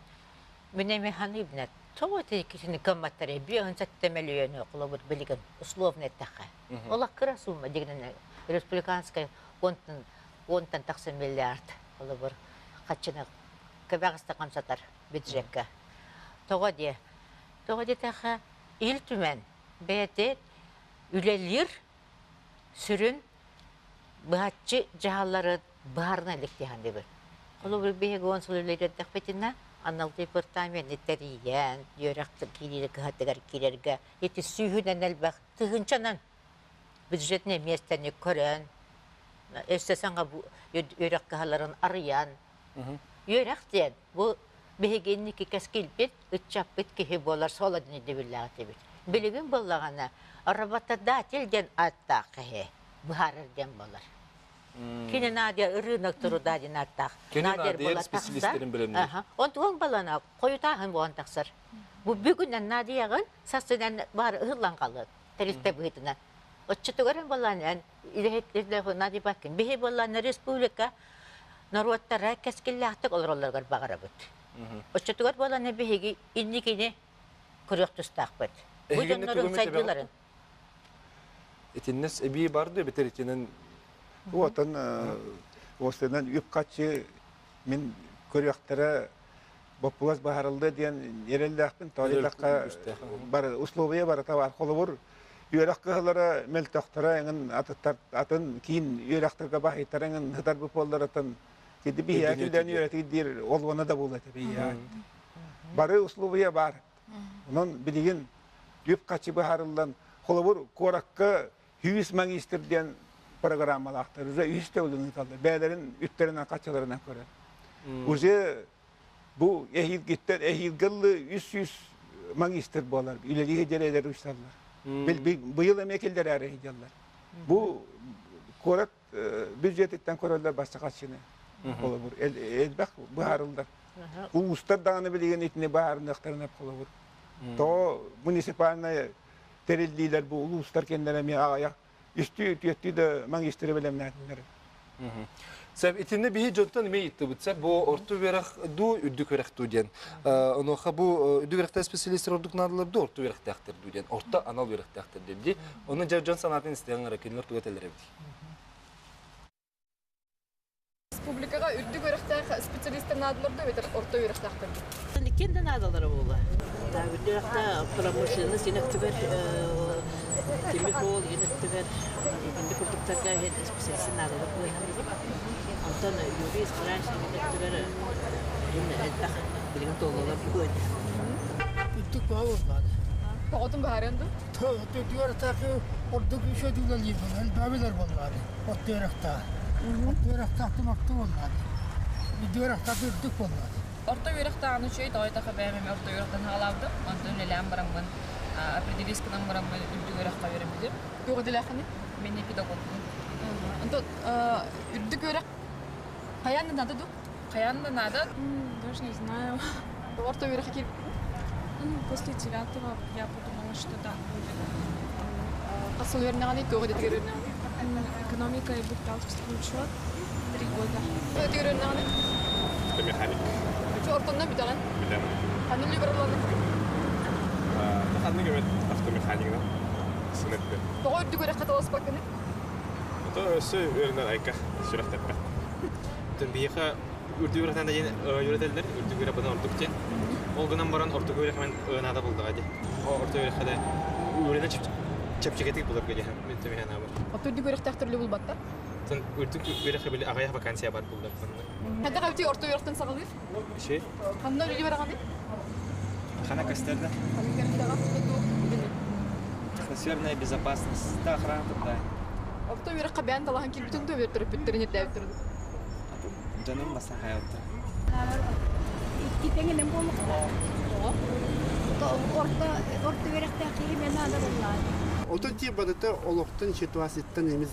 Мин эми ханыыбына тоҕо ити кисини кымматтары 57 миллиону холобур билигин условно эттэххэ. Ол кыра сумма дигинен республиканскай онтон онтон тахсан миллиард холобур хаччыны көбөҕүстэ хамсатар бюджекка. Тоҕо диэ? Тоҕо диэтэххэ Ил Түмэн бэйэтэ үлэлиир сүрүн быһаччы дьаһаллары быһаарына илик диэхин дибир. Холобур, биһиги он сыл үлэлиэрдэхпитинэ, анал департаменты тэрийэн, үөрэх киириири кыһатыгар киирэргэ ити сүүһүнэн элбэх тыһыынчанан бюджетнай миэстэни көрөн, өссө саҥа үөрэх кыһаларын арыйан, үөрэх диэн бу биһиги инники кэскилбит, ыччаппыт киһи буолар суола диэн өйдөбүллээх этибит. Билигин буоллаҕына, работодатель диэн ааттаах киһи быһаарар диэн буолар. Кини Надя рынок труда диэн ааттаах. Кини Надя специалистерин бэлэмниир. Онтуон балана хойутааһын буолан тахсар. Бу бүгүнэн Надяҕын сарсынан баар ыһыллан қалыт тэрилтэ быһыытынан. Оччотугар баланан Надя Бакин биһи буоллаана республика норуоттара кэскиллээхтик олороллоругар баҕарабыт. Оччотугар буоллаана биһиги инникини көрүөх тустаахпыт. Бу дьоннорун сайдыыларын. Итиннес эбии барды битер итинен Уотан уостынан үп-хаччы мин көрүөхтэрэ боппугас баһарылды диэн эрэллээхпин тоойдахха бар условия барыта бар холобур үөрэх кыһалара мөлтөхтөрө эҥин атыттар атын киин үөрэхтэргэ баһыйтара эҥин хытар буолларытын киди биһиэ килдэн үөрэтиг диир олуона да буолла биһиэ бары условия бар онон билигин үп-хаччы быһаарыллан холобур куоракка 100 магистр диэн программалаахтар уже үс төгүлүн ыыталлар бэйэлэрин үттэринэн хаччыларынан көрөр уже бу эһиилгиттэн эһиилгэллы 300 магистр буолар үлэлии дьэрэлэр усталлар быйыл эмиэ киллэрээри сылдьаллар бу куорат бюджетиттэн көрөллөр бастакаччыны холобур элбэх быһаарыллар улуустар даҕаны билигин итини быһаарыныахтарын холобур тоҕо муниципальнай тэриллиилэр бу улуустар кэннэрэ эмиэ аҕыйах үстүү түөртүү да магистры бэлэмнээтиннэр. Сөп, итиннэ биһи дьонтон эмиэ ыйыттыбыт. Сөп, бу орто үөрэх дуу, үрдүк үөрэх дуу диэн. Онуоха бу үрдүк үөрэхтээх специалистер ордук наадалар дуу, орто үөрэхтээхтэр дуу диэн. Орто анал үөрэхтээхтэр диэн дии. Ону дьэ дьон санаатын истиэҕиҥ эрэ, кинилэр тугу этэллэр эбит. Республикаҕа үрдүк үөрэхтээх специалистар наадалар да эбэтэр орто үөрэхтээхтэр дуу? Иккиэн да наадалара буолла. Үрдүк үөрэхтээх промышленность өттүгэр тимир суол өттүгэр итинник курдуктарга специалист наадалар буолуохтаах. Онтон юрист, врач өттүгэр элбэх билигин туоллалар буолуо. Үрдүк баа буоллаҕа. Тоҕотун быһаарыан дуу? Үөрэхтээх ордук үчүгэй үлэлиирбин элбэбилэр буоллаҕа. Орто үөрэхтээх. Орто үөрэхтээхтэн орто буоллаҕа. Үрдүк үөрэхтээх үрдүк буоллаҕа. Орто үөрэхтээҕин үчүгэй, тоҕо диэтэххэ бэйэм эмиэ орто үөрэхтэн саҕалаабытым. Онтон үлэлээн бараммын, определись гынан бараммын үрдүк үөрэххэ үөрэммитим. Туох идэлээххиний? Мин педагогпун. Онтон үрдүк үөрэх хайаан да наада дуу? Хайаан да наада. Даже не знаю. Орто үөрэххэ киирбиккин? После девятого я подумала, что да, будет. Хас сыл үөрэнэҕиний? Туох идэтигэр үөрэнэҕиний? Экономика и бухгалтерский учет. 3 года. Идэтигэр үөрэнэҕиний? Автомеханик. Үчү ортоннон бүтэҕин? Бүтэҕин. Ханнык үлэ барылланнык? Ханнык эбит автомеханигынан сынытты. Тоҕо үрдүк үөрэххэ таласпаккыный? Ото өссө үөрэнэр айка сүрэхтэппэт. Биһиэхэ Үрдүк үөрэхтэн да диэн үөрэтэллэр, үрдүк үөрэх бадан ордук диэн. Ол гынан баран орто үөрэхмен наада булдаҕа дии. Орто үөрэххэ да үөрэнэ чэпчэкитик буларга диэн мин түмэһэн аабар. Орто үрдүк үөрэхтээх түрлү булбаттар? Тон үрдүк үөрэххэ били аҕыйах вакансия бар буллар манна. Ханна хабити орто үөрэхтэн саҕалыыр? Ши. Ханна үлү бараҕаный? Хана көстөр да? Ханна көрдөҕө Техносферная безопасность. Да, охрана труда. Орто үөрэххэ бэйэн талаһан киирбитин да төрөппүттэрин ирдээбиттэр. Дьонум бастан хайалыттар. Икки тэҥинэн буолуохтаах. Орто орто үөрэхтээх киһи мен наада буоллаҕа. Отон ти барыта олохтон ситуацияттан эми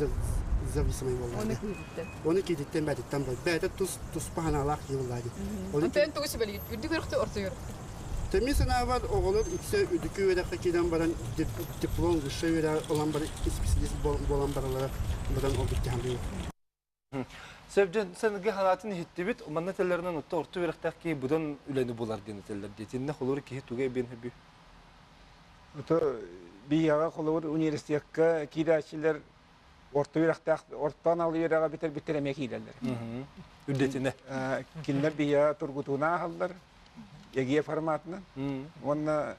зависимый буоллаҕа. Оны киититтэн. Оны киититтэн бээтиттэн бол. Бээтэ тус туспа ханаалаах киһи буоллаҕа дии. Онтон тугу сүбэлиир? Үрдүк үөрэхтэ орто үөрэхтэ. Тэми санаабар оҕолор үксэ үрдүкү үөрэххэ киирэн баран диплом высшее үөрэҕи ылан баран исписэлиис буолан бараллара быдан ордук дьаһаныы. Сөбдөн сэнгэ ханаатын иһиттибит, манна теллеринэн отто орто үөрэхтээх киһи быдан үлэни булар диэн этэллэр диэтиннэ холур киһи туга эбиэн хөбү. Ото биһиэхэ холобур университекка киирээччилэр орто үөрэхтээх орто анал үөрэҕи бүтэрбиттэр эмиэ киирэллэр. Үрдэтинэ. Кинилэр биһиэхэ тургутууну ааһаллар ЭГИЭ форматынан уонна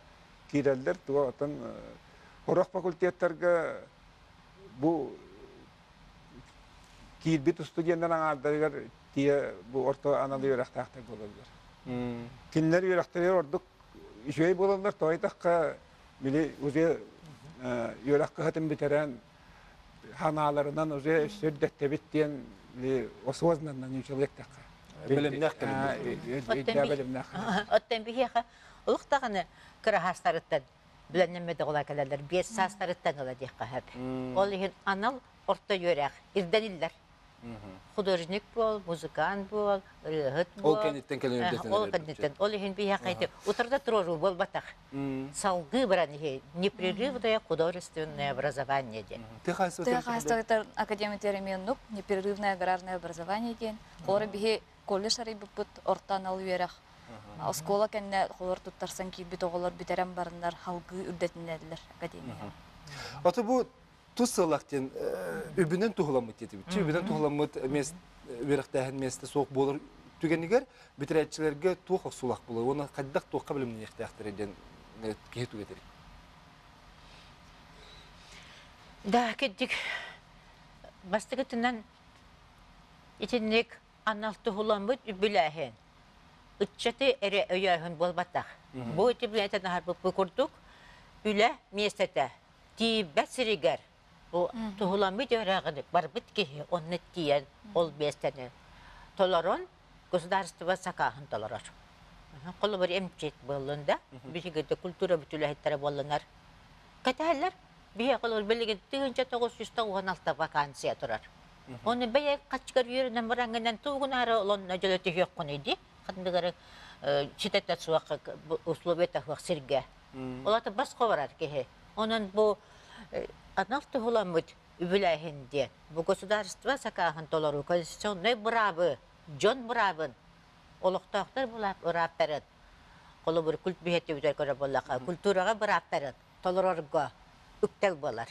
киирэллэр туга оттон сорох факультеттарга бу киирбит студеннар аҥаардарыгар тиийэ бу орто анал үөрэхтээхтэр буолаллар. Кинилэр үөрэхтэригэр ордук үчүгэй буолаллар, тоҕо диэтэххэ били уже үөрэх кыһатын бүтэрэн ханааларынан уже сүрдэттэбит диэн осознанно человек тэххэ. Бэлэмнээх бэлэмнээх. Оттон биһиэхэ олох даҕаны кыраһаастарыттан билэннэммит оҕолор кэлэллэр 5 саастарыттан ыла диэххэ сөп. Ол иһин анал орто үөрэх ирдэниллэр. Художник буол, музыкант буол, ырыаһыт буол. Ол кэнниттэн кэлэн үрдэтин Ол кэнниттэн. Ол иһин биһиэхэ ити утарда туруоруу буолбатах. Салгыы баран иһи непрерывное художественное образование диэн. Тыа хаһаайыстыбатыгар академия терминнук непрерывное аграрное образование диэн. Холор биһи колледж арыйбыппыт орто анал үөрэх. Оскуола кэннэ холор туттарсан киирбит оҕолор бүтэрэн бараннар халгыы үрдэтинэллэр академия. Ото бу тус сыллах диэн үбүнэн туһуламмыт диэтибит. Үбүнэн туһуламмыт үөрэхтээһин миэстэ суох буолар түгэнигэр бүтэрээччилэргэ туох охсуулаах буолар уонна хайдах туохха бэлэмниэхтээхтэрэ диэн киһи тугэтэрий? Да, кырдьык бастакытынан итинник анал туһуламмыт үбүлээһин ыччаты эрэ өйөөһүн буолбатах. Бу ити билэтэн аһарбыппыт курдук үлэ миэстэтэ тиийбэт сиригэр бу туһуламмыт үөрэҕин барбыт киһи онно тиийэн ол миэстэни толорон государство сакааһын толорор. Холобур эмчит буоллун да, биһиги культура бүтүлэһиттэрэ буоллунар. Кэтэһэллэр. Биһиэхэ холобур билигин 1996 вакансия турар. Оны бэйэ хаччыгар үөрэнэн бараҥҥынан тугунаары олонно дьөлө түһүөххүнүй дии. Ханныгары ситэтэ суох условията суох сиргэ. Ол босхо барар киһи. Онон бу анал туһуламмыт үбүлээһин диэн бу государство сакааһын толоруу конституционнай быраабы, дьон быраабын, олохтоохтор бырааптарын, холобур культ биһэтибитэр көрө буоллаха, культураҕа бырааптарын толорорго үктэл буолар.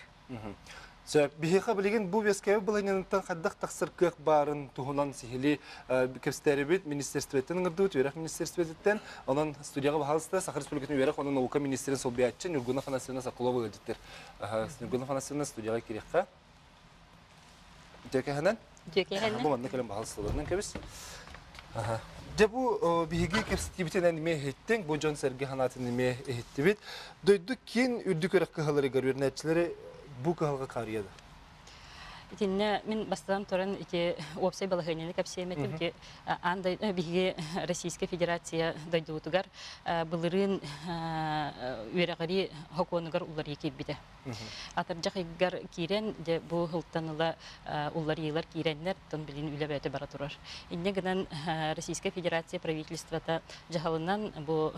Сөп. Биһиэхэ билигин бу үөскээбит былаһынньаныттан хайдах тахсар кыах баарын туһунан сиһилии кэпсэтэрибит министерствоттан ыҥырдыбыт, үөрэх министерствотыттан. Онон студияҕа баһаалыста Саха Республикатын үөрэх уонна наука министрин солбуйааччы Ньургуна Афанасьевна Соколова ыалдьыттар. Ньургуна Афанасьевна студияҕа киириэххэ. Үтүөкэһэнэн? Үтүөкэһэнэн. Бу манна кэлэн баһаалысталарынан кэбис. Дьэ бу биһиги кэпсэтиибитинэн эмиэ иһиттиҥ, бу дьон-сэргэ санаатын эмиэ иһиттибит. Дойду киин үрдүк үөрэх кыһаларыгар үөрэнээччилэри бу кыһалҕа хаарыйа да? Итиннэ мин бастатан туран ити уопсай балаһыанньаны кэпсиэм этим. Ити аан биһиги Российскай Федерация дойдубутугар былырыын үөрэҕирии сокуонугар уларыйыы киирбитэ. Атырдьах ыйыгар киирэн, дьэ бу сылтан ыла уларыйыылар киирэннэр, оттон билигин үлэ бэйэтэ бара турар. Инньэ гынан Российскай Федерация правительствота дьаһалынан бу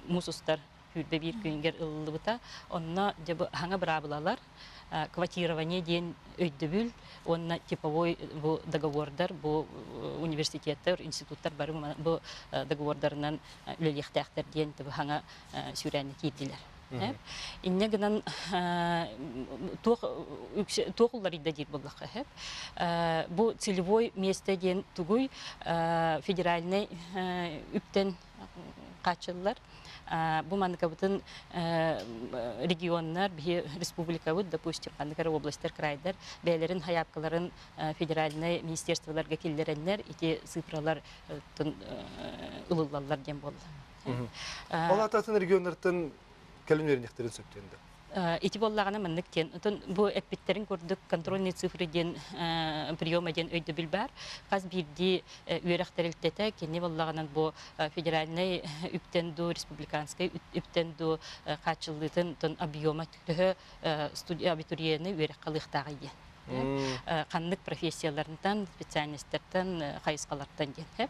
муус устар 21 күнүгэр ылыллыбыта. Онно дьэ бу хаҥа быраабылалар, квотирование диэн өйдөбүл уонна типовой бу договордар, бу университеттар, институттар бары бу договордарынан үлэлиэхтээхтэр диэн хаҥа сүүрээнни киирдилэр. Инньэ гынан туох туох уларыйда диир буоллахха сөп. Бу целевой место диэн тугуй федеральнай үптэн хааччыллар. Бу манныкабытын регионнар, биһи республикабыт, допустим, ханнык эрэ областар, крайдар бэйэлэрин хайаапкаларын федеральнай министерстволарга киллэрэннэр ити цифралар ылыллаллар диэн буолла. Ол атын регионнартан кэлин үөрэниэхтэрин сөп диэн да. Ити буоллаҕына маннык диэн, отон бу эппиттэрин курдук контрольные цифры диэн приема диэн өйдөбүл баар. Хас биирдии үөрэх тэрилтэтэ кини буоллаҕынан бу федеральнай үптэн дуу, республиканскай үптэн дуу хааччыллыытын объема төһө абитуриены үөрэххэ ылыахтааҕый диэн. Ханнык профессияларынан, специальностартан, хайысхалартан диэн.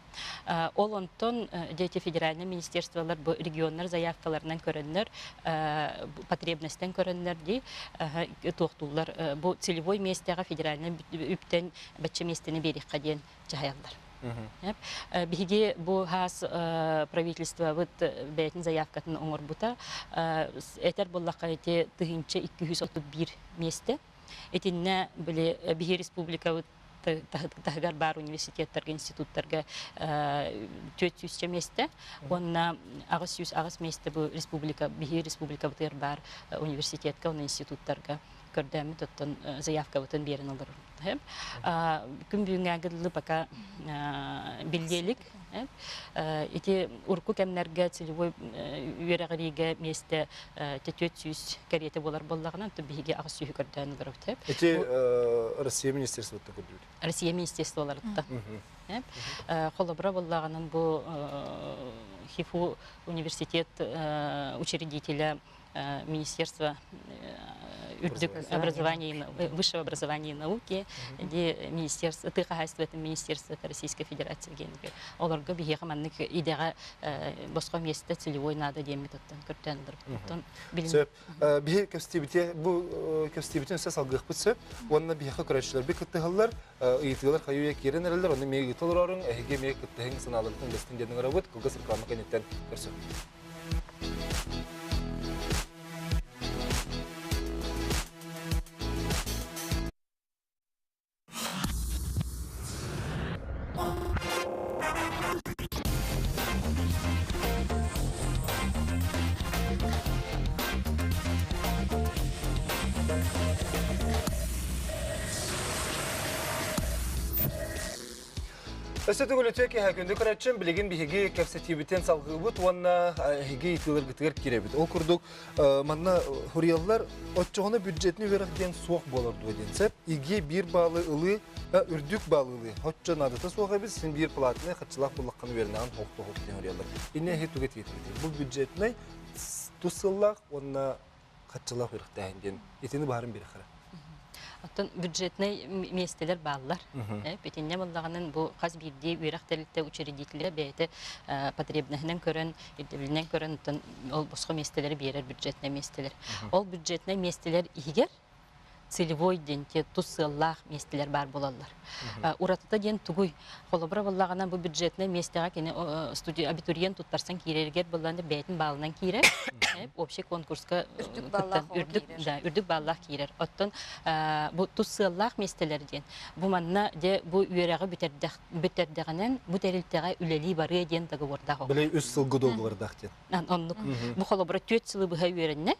Ол онтон дети федеральный министерстволар бу регионнар заявкаларынан көрөннөр, потребностьтан көрөннөр дии туохтууллар бу целевой миэстэҕэ федеральный үптэн бачча миэстэни биэриэххэ диэн дьаһайаллар. Биһиги бу хаас правительствобыт бэйэтин заявкатын оҥорбута. Этэр буоллахха ити 1231 миэстэ. Итиннэ били биһи республикабыт таһыгар баар университеттарга, институттарга 400 миэстэ уонна 808 миэстэ бу республика биһи республикабытыгар баар университетка уонна институттарга көрдөөммүт оттон заявкабытын биэрэн олорор. Күн бүгүҥҥэ дылы пока биллиэлик. Ити урукку кэмнэргэ целевой үөрэҕириигэ миэстэ 400 кэриэтэ буолар буоллаҕына, биһиги 800 көрдөөн олоробут. Ити Россия министерствоттан көрдүүр. Россия министерстволарыттан. Холобура буоллаҕынан бу ХИФУ университет учредителя Министерство үрдүк образования высшего образования и науки, где министерство тыа хаһаайыстыбатын министерствота Российской Федерации диэнигэр олорго биһиэхэ маннык идэҕэ босхо миэстэ целевой наада диэммит оттон көрдөөн олорбут. Сөп. Биһи көстүүбүтэ бу көстүүбүтүн өссө салгыахпыт сөп. Уонна биһиэхэ көрөөччүлэрбит кыттыһаллар, ыйытыылар хайыы киирэн эрэллэр, онно эмиэ ыыта олороруҥ, эһиги эмиэ кыттыһыҥ санааларгытын үллэстиҥ диэн ыҥырабыт. Кылгас реклама кэнниттэн көрсүөхпүт. Өссө төгүл үтүө киэһэ күндү көрөөччүм, билигин биһиги кэпсэтиибитин салгыыбыт уонна эһиги ыйытыыларгытыгар киирэбит. Ол курдук, манна хуруйаллар оччоҕуна бюджетный үөрэх диэн суох буолар дуо диэн сөп. ИГИ биир баалы ылыы, үрдүк баалы ылыы. Оччо наадата суох эбит, син биир платный харчылаах буллаххына үөрэнэҕин хоох диэн хуруйаллар. Инне эһи туга этиэтигит? Бу бюджетный тус сыллаах уонна харчылаах үөрэхтээһин диэн итини баарын биэрэххэ. Оттон бюджетнай миэстэлэр бааллар. Итиннэ буоллаҕынан бу хас биирдии үөрэх тэрилтэ учредителэ бэйэтэ потребноһынан көрөн, ирдэбилинэн көрөн, оттон ол босхо миэстэлэри биэрэр бюджетнай миэстэлэр. Ол бюджетнай миэстэлэр иһигэр целевой диэн тус сыаллаах миэстэлэр баар буолаллар. Уратыта диэн тугуй? Холобура буоллаҕына бу бюджетнай миэстэҕэ кини студия абитуриент туттарсан киирэригэр буоллаҕына бэйэтин баалынан киирэр. Общий конкурска үрдүк да үрдүк бааллаах киирэр. Оттон бу тус сыаллаах миэстэлэр диэн бу манна дьэ бу үөрэҕи бүтэрдэҕинэн бу тэрилтэҕэ үлэлии барыа диэн договордаах. Били үс сылгы договордаах диэн. Оннук. Бу холобура 4 сылы быһа үөрэннэ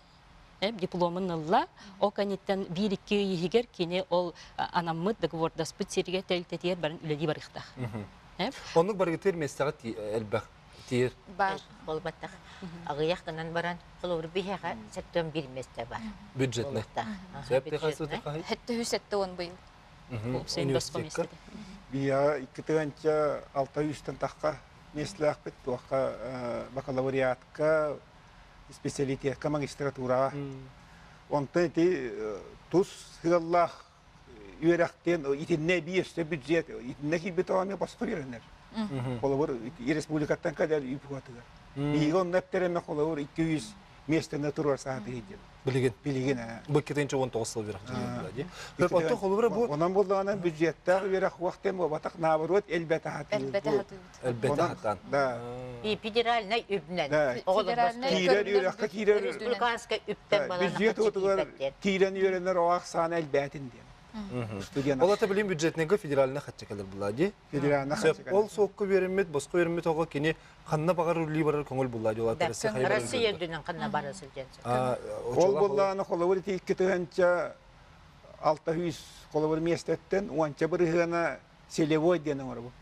дипломун ылла. Ол кэнниттэн биир-икки ый иһигэр кини ол анаммыт договордаспыт сиргэ тэрилтэтигэр баран үлэлии барыахтаах. Оннук барыгытыыр миэстэҕэ элбэх тиэр. Бар. Буолбатах. Аҕыйах гынан баран, холобур биһиэхэ 71 миэстэ бар. Бюджетный. Сэттэ үс сэттэ он быйыл. Университетка. Биһиэхэ икки тыһыынча алта үстэн тахха миэстэлээхпит туохха бакалавриатка специалитетка магистратураҕа. Онтон ити тус сыаллаах үөрэхтэн итиннэ эбии өссө бюджет итиннэ киирбит оҕо босхо үөрэнэр. Холобур, республикаттан кэлэр үп уотугар. Биһиги онно эптэрэмэ холобур 200 миэстэни туруор саатыы диэн. Билигин. Билигин. Бу 2019 сыл үөрэх дьылы дии. Оттон холобура бу Онон буллаҕына бюджеттаах үөрэх уохтен буолбатах, наоборот элбэтэ хатыыр. Элбэтэ хатыыбыт. Элбэтэ хатаан. Да. И федеральнай үбүнэн. Федеральнай Киирэр үөрэххэ киирэр Республиканскай үптэн балана бюджет уотугар киирэн үөрэнэр оҕо ахсаана элбээтин диэн. Студент. Ол ата билим бюджетныйга федеральный хаччы кэлэр булла дии. Федеральный хаччы Ол суокка үөрэммит, босхо үөрэммит оҕо кини ханна баҕар үллии барар көҥүл булла дии. Россия үрдүнэн ханна бара сылдьан. Ол буллааны холобур ити 2600 холобур миэстэттэн уонча бырыһыана целевой диэн оҥоробут.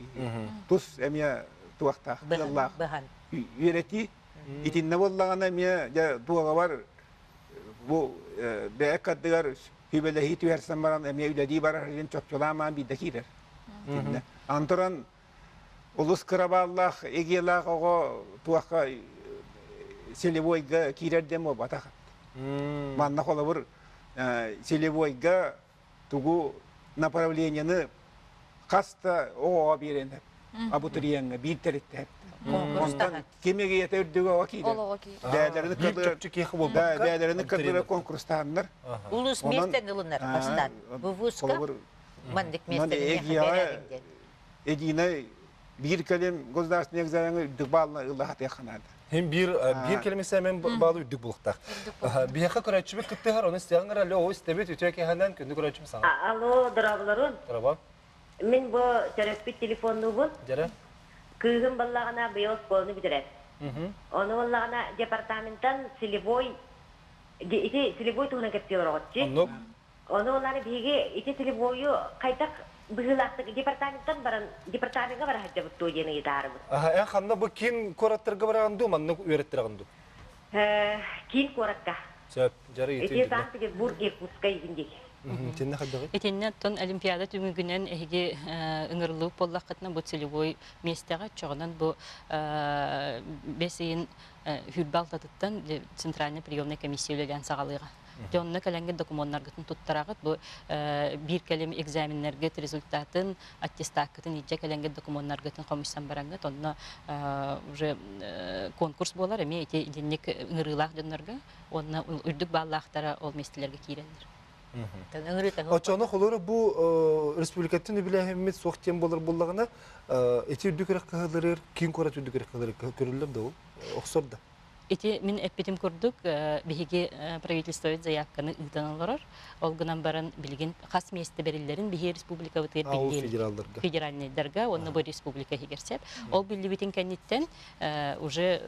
Тус эмиэ туохтаах ыаллаах үөрэтии. Итиннэ буоллаҕына эмиэ дьэ дуогабар бу бэйэ кардыгар сүбэлэһии түһэрсэн баран эмиэ үлэлии барар диэн чопчулаан биирдэ киирэр. Итиннэ. Антуран улус кырабааллаах, эгиэлээх оҕо туохха целевойга киирэр диэн буолбатах. Манна холобур целевойга тугу направлениены хас да оҕоҕо биэрэн абитуриеҥҥа биир тэрилтэ Онтон ким эгиэтэ үрдүгэ оҕо киирэр. Бэйэлэрин бэйэлэрин кытары конкурстааннар. Улус миэстэн ылынар бастаан. Вузка маннык миэстэн Единый биир кэлим государственный экзамены үрдүк баалына ыллаһатыах наада. Hem биир биир кэлим экзамен баалы үрдүк булуктаах. Биһиэхэ көрөөччүбүт кыттыһар, оны истиэҕиҥ эрэ, алло, истэбит, үтүө киэһэнэн, күндү көрөөччүм саҥа. Алло, дорооболорун. Дорообо. Мин бу төрөппүт телефоннуубун. Дьэрэ. Кыыһым баллаҕына быйыл оскуоланы бүтэрэр. Ону баллаҕына департаментан целевой ити целевой туһунан кэпсии олороҕутчи. Оннук. Ону ылаары биһиги ити целевойу хайдах быһыылаахтык департаменттан баран департамеҥҥа бара сылдьабыт дуо диэн ыйытаарыбыт. Аха, эн ханна бу киин куораттарга бараҕын дуу, маннык үөрэттэрэҕин дуу? Киин куоракка. Сөп, дьары Ити Санкт-Петербург, Иркутскай игин диэки. Итиннэ хайдаҕый? Итиннэ оттон Олимпиада түмүгүнэн эһиги ыҥырыллыбыт буоллаххытына бу целевой миэстэҕэ оччоҕунан бу бэс ыйын сүүрбэ алтатыттан Центральная приемная комиссия үлэлээн саҕалыаҕа. Дьэ онно кэлэҥҥит докумуоннаргытын туттараҕыт. Бу биир кэлим экзаменнаргыт результатын, аттестаккытын илдьэ кэлэҥҥит докумуоннаргытын хомуйсан бараҥҥыт онно уже конкурс буолар эмиэ ити итинник ыҥырыылаах дьоннорго уонна үрдүк бааллаахтара ол миэстэлэргэ киирэллэр. Оччону холоро бу республикаттан үбүлээһиммит суох диэн буолар буоллаҕына ити үрдүк үрэх кыһылырыр киин куорат үрдүк үрэх кыһылырыр көрүллэр да ол охсор да Ити мин эппитим курдук, биһиги правительствобыт заявканы ыытан олорор. Ол гынан баран билигин хас миэстэ бэриллэрин биһиги республикабытыгар федералларга. Федеральнайдарга уонна бу республика иһигэр сөп. Ол биллибитин кэнниттэн уже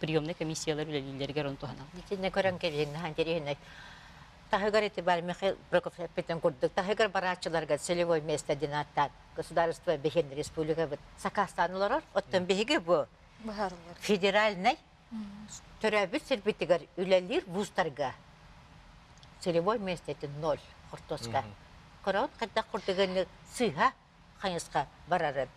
приемная комиссиялар үлэлииллэригэр он туһаналлар. Итиннэ көрөн кэбиһин наһаа интэриэһинэй. Таһыгар ити бар Михаил Прокопьев эппитин курдук, таһыгар барааччыларга целевой место диэн ааттаан государство биһиэн республикабыт сакаастаан олорор. Оттон биһиги бу Федеральнай төрөөбүт сирбитигэр үлэлиир вузтарга целевой миэстэтин ноль хортуоска. Көрөҕүт хайдах курдук сыыһа хайысха барарын.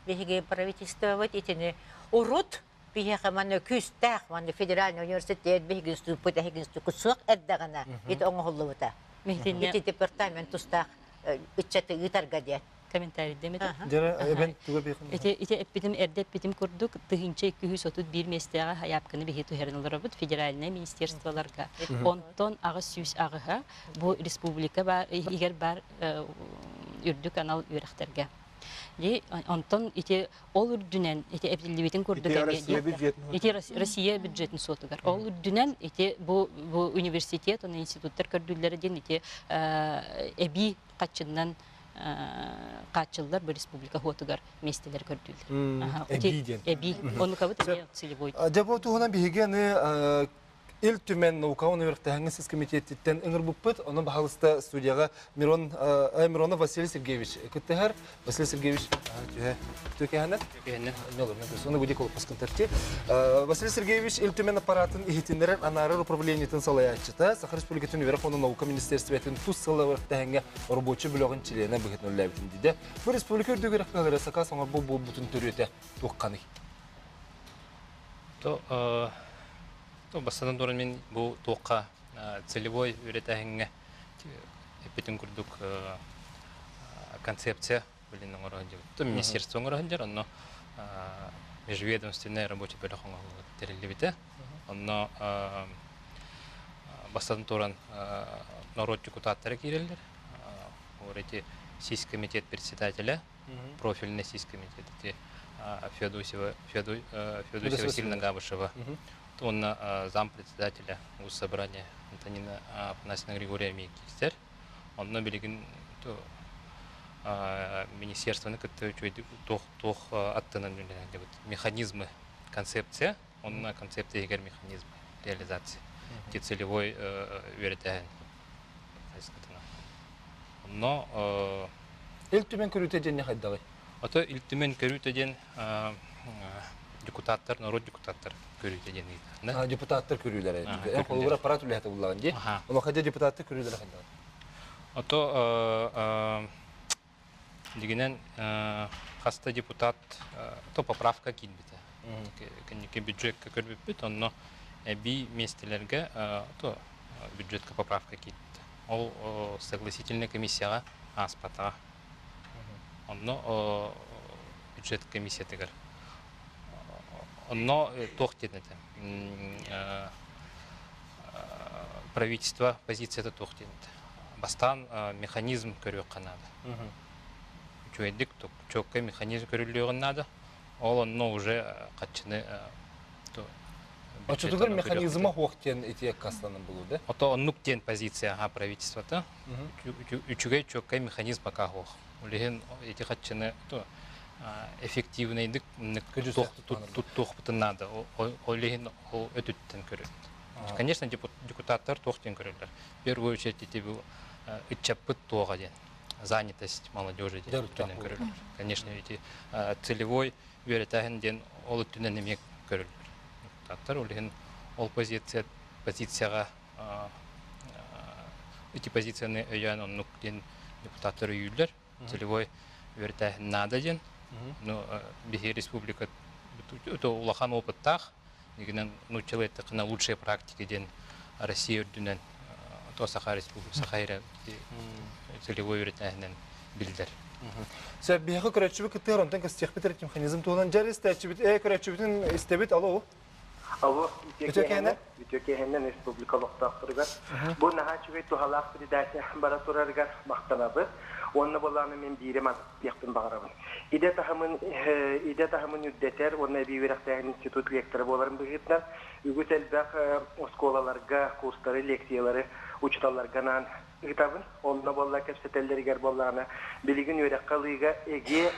Биһиги правительствобыт итини урут биһиэхэ манна күүстээх манна федеральный университет биһиги институппут эһиги институккут суох эрдэҕинэ ити оҥоһуллубута. Ити департамент тустаах ыччаты ыытарга диэн. Комментарийдем этэ. Дьэ, эбэн туга биэхин. Ити ити эппитим эрдэ эппитим курдук 1231 миэстэҕэ хайаапканы биһи түһэрин олоробут федеральнай министерстволарга. Онтон 808-һа бу республика бар иһигэр бар үрдүк анал үөрэхтэргэ. Ди онтон ити ол үрдүнэн ити эбиллибитин курдук ити Россия бюджетин суотугар. Ол үрдүнэн ити бу бу университет, институттар көрдүүллэрэ диэн ити эбии хаччыннан хааччыллар бу республика хуотугар миэстэлэр көрдүүллэр. Эбии диэн. Эбии. Онукабыт эмиэ целевой. Дьэ бу туһунан биһиги аны Ил Түмэн наука университетыҥа сис комитетиттэн ыҥырбыппыт. Онон баһаалыста студияҕа Мирон Миронов Василий Сергеевич кыттыһар. Василий Сергеевич түһэ түкэһэнэ. Василий Сергеевич Ил Түмэн аппаратын иһитиннэрэр анаарар управлениетын салайааччыта, Саха Республикатын үөрэх уонна наука министерствотын тус сылларыттаһыҥҥа рабочий бөлөҕүн чилиэнэ быһыытынан үлэлээбитин диде. Бу республика үрдүгэр кыһалары сакаас оҥорбут буолбутун төрүөтэ туохханый? То, то бастатан туран мин бу туохха целевой үөрэтээһиҥҥэ эппитин курдук концепция билин оҥоро сылдьыбыт. Министерство оҥоро сылдьар, онно межведомственная рабочий бөлөх оҥоһуллубут тэриллибитэ. Онно Бастатан туран норуот депутаттара киирэллэр. Ол эти сис комитет председателя, профильный сис комитет эти Феодосия, Феодосия Васильевна Габышева, уонна зампредседателя Госсобрания Антонина Афанасьевна Григорьева киирсэр. Онно билигин министерствоны кытта үчүгэй туох туох аттынан үлэлэһэллибит механизмы концепция онно концепция иһигэр механизм реализация ити целевой үөрэтээһин хайысхатынан онно Ил Түмэн көрүүтэ диэн хайдаҕый? Ото Ил Түмэн көрүүтэ диэн депутаттар, норуот депутаттар көрүүтэ диэн ыйытар. Депутаттар көрүүлэрэ. Эн холобур аппарат үлэһитэ буллаҕын дии. Онуоха дьэ депутаттар көрүүлэрэ хайдаҕый? Ото дигинен хаста депутат то поправка киирбитэ. Кэнники бюджетка көрбүппүт, онно эбии миэстэлэргэ то бюджетка поправка киирбитэ. Ол согласительная комиссияҕа ааспатаҕа. Онно бюджет комиссиятыгар онно туох диэн этэ правительство позицията туох диэн этэ бастаан механизм көрүөххэ наада үчүгэйдик чуоккай механизм көрүллүөҕүн наада ол онно уже хаччыны Оччотугар механизма хуох диэн ити аккаастанан булуу да? Ото оннук диэн позиция аха правительствота. Үчүгэй чуоккай механизм пока хуох. Улиһин ити хаччыны эффективнейдик туттуохпутун наада. Ол иһин ол өтүттэн көрөбүт. Конечно, депутаттар туох диэн көрөллөр. В первую очередь ити ыччаппыт туоҕа диэн занятость молодежи диэн өттүнэн көрөллөр. Конечно, эти целевой үөрэтээһин диэн ол өттүнэн эмиэ көрөллөр. Депутаттар ол иһин ол позиция позицияҕа ити позицияны өйөөн оннук диэн депутаттар өйүүллэр. Целевой үөрэтээһин наада диэн. Ну, биһи республика улахан опыттаах, дигинэн нууччалыы эттэххинэ лучшие практики диэн Россия үрдүнэн то Саха Республика Саха эрэ целевой үөрэтээһинэн биллэр. Сөп, биһиэхэ көрөөччүбүт кыттыгар онтон көстүөхпүт эрэ механизм туһунан дьэр истээччибит, көрөөччүбүтүн истэбит, алло. Алло, үтүө киэһэнэн, үтүө киэһэнэн республика олохтоохторугар. Бу наһаа үчүгэй туһалаах передача бара турарыгар махтанабыт. Уонна былааны мен биирим диэхпин баҕарабын. Идэ таһымын идэ таһымын үрдэтэр уонна эбии үөрэхтээһин институт лектора буоларын быһыытынан үгүс элбэх оскуолаларга курстары, лекциялары учууталларга анаан ыытабын. Онно буолла кэпсэтэллэригэр буоллаҕына, билигин үөрэххэ ылыыга эгиэ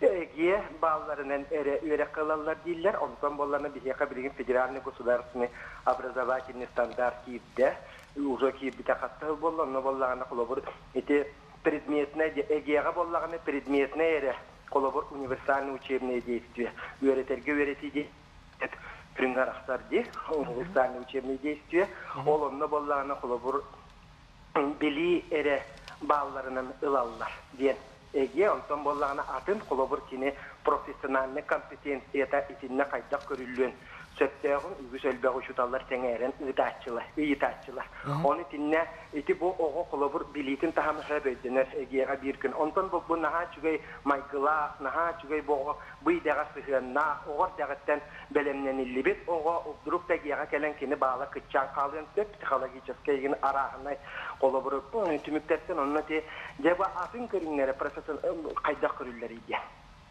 эгиэ баалларынан эрэ үөрэххэ ылаллар дииллэр. Онтон буоллаҕына биһиэхэ билигин федеральный государственный образовательный стандарт киирдэ. Уже киирбитэ хас сыл буолла. Онно буоллаҕына холобур ити предметнэй эгиэҕэ буоллаҕына предметнэй эрэ холобур универсальное учебное действие үөрэтэргэ үөрэтии диэн арахсар дии универсальное учебное действие ол онно буоллаҕына холобур билии эрэ баалларынан ылаллар диэн эгиэ онтон буоллаҕына атын холобур кини профессиональнай компетенцията итиннэ хайдах көрүллүөн сөптөөҕүн үгүс элбэх учууталлар сэҥээрэн ыытааччылар ыйытааччылар Ону итиннэ ити бу оҕо холобур билиитин таһыма сөп өйдөнөр эгиэҕэ биир күн. Онтон бу, бу наһаа үчүгэй майгылаах, наһаа үчүгэй бу оҕо бу идэҕэ сыһыаннаах, оҕо эрдэҕиттэн бэлэмнэниллибит оҕо вдруг да эгиэҕэ кэлэн кини баала кыччаан хаалыан сөп психологическай игин арааһынай холобуру түмүктэртэн онно ити дьэ бу атын көрүҥнэрэ хайдах көрүллэрий диэн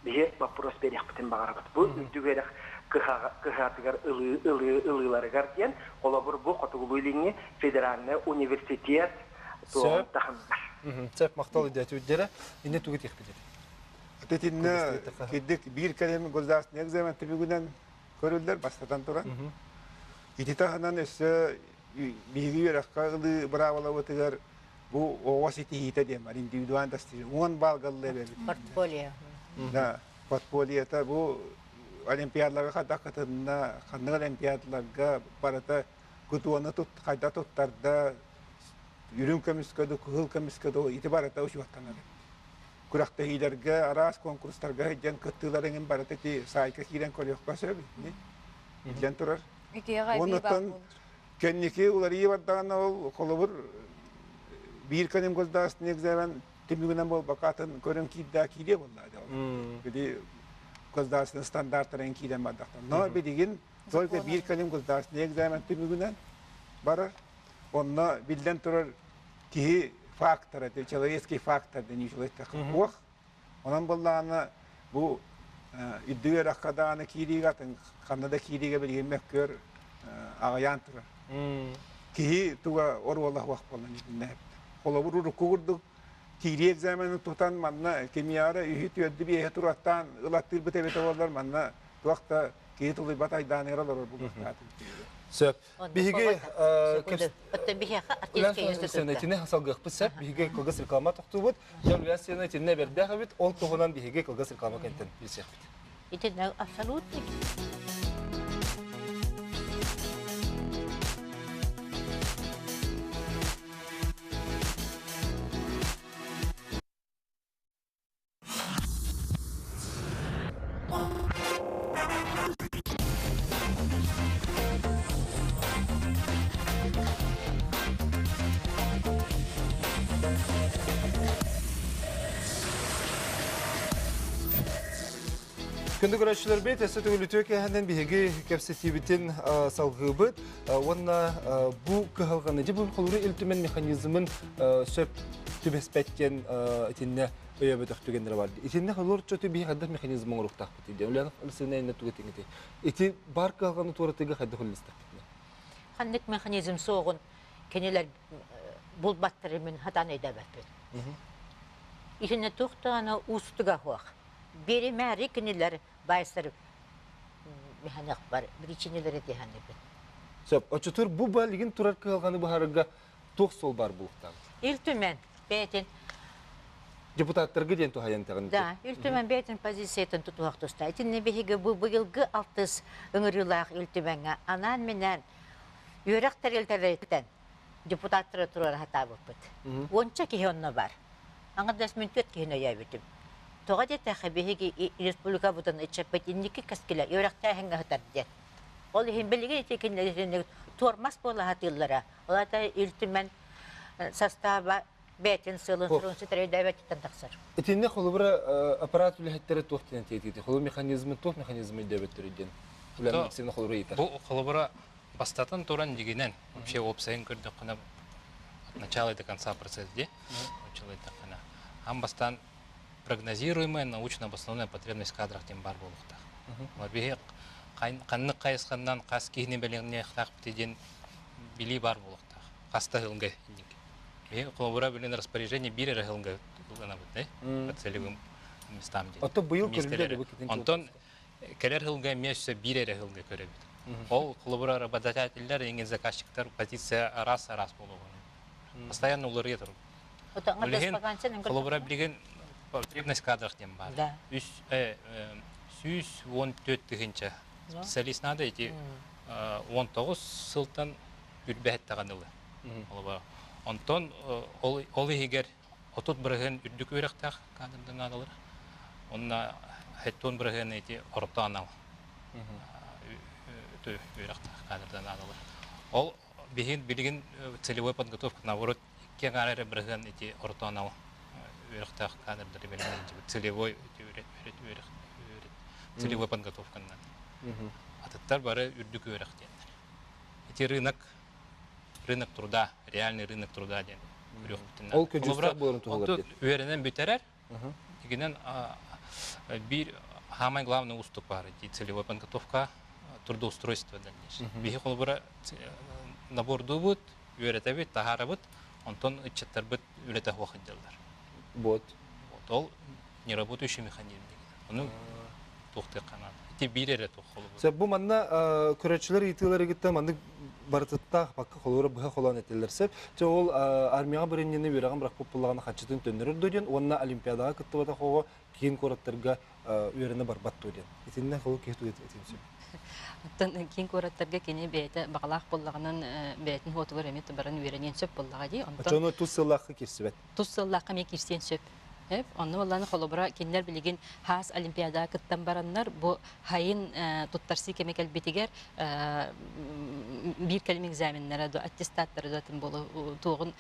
биһи боппуруос биэриэхпитин баҕарабыт. Бу үрдүк үөрэх кыһатыгар ылыы, ылыы, ылыыларыгар диэн, холобур, бу Хотугулуу-Илиҥҥи федеральнай университет туоҕун таһымыгар. Сөп, махтал идэтүүддэрэ. Инне тугу этиэхпит Итиннэ кирдик биир кэлим государственный экзамен түмүгүнэн көрүллэр бастатан туран. Ити таһынан өссө биһиги үөрэххэ ылыы быраабылабытыгар Бу оҕо ситиһиитэ диэн бар индивидуальный достижение. 10 балл ылла эбэбит. Портфолио. Да, портфолиота бу олимпиадаларга хайдах кытынна, ханнык олимпиадаларга барыта кутуону тут, хайда туттарда, үрүҥ көмүскэ ду, кыһыл көмүскэ ду, ити барыта учуоттанар. Күрэхтэһиилэргэ, араас конкурстарга сылдьан кыттыыларыҥын барыта ити саайка киирэн көрүөххэ сөп, итини турар. Оннуттан Кэнники уларыйыы бардаҕына ол холобур биир кэлим государственный экзамен түмүгүнэн буолбакка атын көрөн киирдээ киириэ буолла били государственный стандарттарын киирэн бардахтар. Но билигин только биир кэлим государственный экзамен түмүгүнэн барар. Онно биллэн турар киһи фактора, человеческий фактор диэн человек уох. Онон буоллаҕына бу үрдүк үөрэххэ даҕаны киириигэ атын ханна да киириигэ билигин мөккүөр аҕыйаан турар. Киһи туга оруола суох буолан итиннэ. Холобур урукку курдук киирии экзамены тутан манна кимиэҕэ үһү түөрдү биэһи тураттаан ылаттыырбыт эбитэ буоллар манна туох да киһи тулуйбат айдааныгар олорор буолуохтаах. Сөп. Биһиги Оттон биһиэхэ артистка институтта. Итини салгыахпыт сөп. Биһиги кылгас реклама тохтуубут. Дьон Улян итиннэ бэрдээх эбит. Ол туһунан биһиги кылгас реклама кэнтэн билсиэхпит. Итиннэ абсолютно Күндү көрөөччүлэрбит, өссө төгүл үтүө киэһэнэн биһиги кэпсэтиибитин салгыыбыт уонна бу кыһалҕаны, дьэ бу холуру ил түмэн механизмын сөп түбэспэт диэн итиннэ өйөөбөтөх түгэннэрэ бар. Итиннэ холур чөтү биһи хайдах механизм оҥоруохтаахпыт диэн. Ульянов Алексеевна иннэ тугу этиҥ Ити бар кыһалҕаны туоратыыга хайдах үллэстэхпитинэ? Ханнык механизм суоҕун кинилэр булбаттары мин хатан өйдөөбөппүн. Итиннэ туох даҕаны уустуга суох. Биэримээри кинилэр байсар механик бар, причинелери тиһаныбын. Сөп. Оччотугар бу балигин турар кыһалҕаны быһаарарга туох суол баар буолуохтаах? Ил Түмэн бэйэтин Депутаттарга диэн туһайан тэҕин. Да, Ил Түмэн бэйэтин позициятын тутуһах туста. Итиннэ биһиги бу быйылгы алтыс ыҥырыылаах Ил Түмэҥҥэ анаан-минээн үөрэх тэрилтэлэриттэн депутаттары туруора сатаабыппыт. Уонча киһи онно бар. Аҥардас мин түөрт киһини өйөөбүтүм. Тоҕо диэтэххэ, биһиги республикабытын ыччаппыт инники кэскилэ үөрэхтээһиҥҥэ сытар диэн. Ол иһин билигин ити кинилэр туормас буола сатыыллара. Ол аата Ил Түмэн састааба бэйэтин сыалын сурун ситэрейдээбэтиттэн тахсар. Итиннэ холобура аппарат үлэһиттэрэ туох диэн тиэтиити? Холобур механизмы туох механизмы өйдөөбөттөр диэн Ульяна Алексеевна холобура ыйытар. Бу холобура бастатан туран дигинэн вообще уопсайын көрдөххүнэ от начала и до конца процесс дии оччолойдоххуна аан бастаан прогнозируемая научно обоснованная потребность в кадрах диэн баар буолуохтаах. Биһи ханнык хайысханнан хас киһини бэлэмниэхтаахпыт диэн билии баар буолуохтаах. Хаста сылга инник. Биһи холобура билин распоряжение биир эрэ сылга ылынабыт, по целевым местам диэн. Ото быйыл көрүллэр бу Онтон кэлэр сылга эмиэ өссө биир эрэ сылга көрөбүт. Ол холобура работодателлэр, иҥин заказчиктар позиция араас-араас буолуоҕун. Постоянно уларыйа турар. Билигин холобура билигин потребность кадрах диэн баар. Үс 114 тыһыынча специалист надо эти 19 сылтан үрбэһэттэҕин ылы. Онтон ол иһигэр 30 бырыһыан үрдүк үөрэхтээх кадрдан наадалар. Онно 70 бырыһыан эти орто анал үөрэхтээх кадрдан наадалар. Ол биһин билигин целевой подготовка наоборот икки аҥаар эрэ бырыһыан ити орто анал үөрэхтээх кадрдары бэлэмнээн целевой үөрэх целевой подготовканан атыттар бары үрдүк үөрэх диэннэр ити рынок рынок труда реальный рынок труда диэн көрүөхпүтүн ол көдьүүстээх буоларын туһугар үөрэнэн бүтэрэр Дигинэн биир самый главный устук баар целевой подготовка трудоустройство дальнейшее. Биһи холобура набордуубут, үөрэтэбит, таһаарабыт, онтон ыччаттарбыт үлэтэ суох сылдьаллар. Вот. Вот ол неработающий механизм деген. Ону туохтуохха наада. Ити биир эрэ туох холобур. Сөп бу манна көрөөччүлэр ыйытыыларыгыттан маннык барытыттаах бакка холобура быһа холоон этэллэр сөп. Чэ ол армияҕа бырынньаны үөрэҕин бырахпыт буоллаҕына хаччытын төннөрөр дуо диэн уонна олимпиадаҕа кыттыбатах оҕо киин куораттарга үөрэнэ барбат дуо диэн. Итиннэ холу киһи тугу этиэн сөп. Оттон киин куораттарга кини бэйэтэ баҕалаах буоллаҕынан бэйэтин уотугар эмиэ баран үөрэниэн сөп буоллаҕа дии. Онтон Оччону тус сыллаахха киирсибэт. Тус сыллаахха эмиэ киирсиэн сөп. Онно буоллаҕына холобура кинилэр билигин хаас олимпиадаҕа кыттан бараннар бу хайын туттарсыы кэмэ кэлбитигэр биир кэлим экзаменнара да аттестаттара да атын буолу туоҕун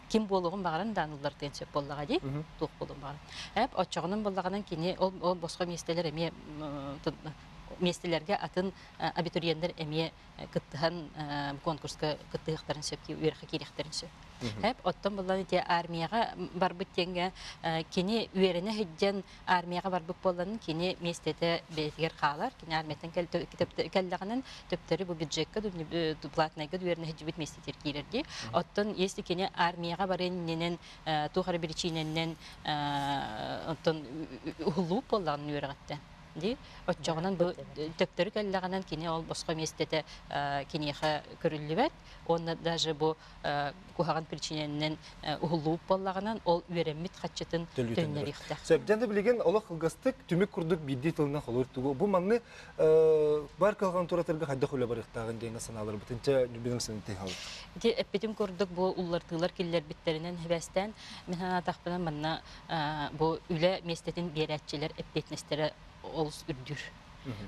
ким буолуоҕун баҕаран даан ыллартыан сөп буоллаҕа дии туох буолуон баҕаран. Эп оччоҕунан буоллаҕынан кини ол ол босхо миэстэлэр эмиэ Миэстэлэргэ атын абитуриеннар эмиэ кыттыһан конкурска кыттыһыахтарын сөп, үөрэххэ киириэхтэрин сөп. Эп оттон буллан ити армияҕа барбыт диэҥҥэ кини үөрэнэ сылдьан армияҕа барбыт буолланын кини миэстэтэ бэйэтигэр хаалар. Кини армияттан кэллэҕинэн төптөрү бу бюджекка платнайга үөрэнэ сылдьыбыт миэстэтигэр киирэр дии. Оттон если кини армияҕа барыан иннинэн туох эрэ биричиинэннэн оттон уһуллубут буоллаҕына үөрэҕиттэн дии оччоҕунан бу төптөрү кэллэҕинэн кини ол босхо миэстэтэ киниэхэ көрүллүбэт уонна даже бу куһаҕан причинэнэн уһуллубут буоллаҕынан ол үөрэммит хаччытын төннөрүөхтээх. Сөп. Дьэ билигин олох кылгастык түмүк курдук биирдии тылынан холуур тугу бу манны бар кыһалҕаны туратарга хайдах үлэ барыахтааҕын диэҥҥэ санааларбытын чэ Ньурбинын сынтыһал. Ити эппитим курдук бу уллартыылар киллэрбиттэринэн хэбэстээн мин санаатахпына манна бу үлэ миэстэтин биэрээччилэр эппиэтинэстэрэ олус үрдүүр.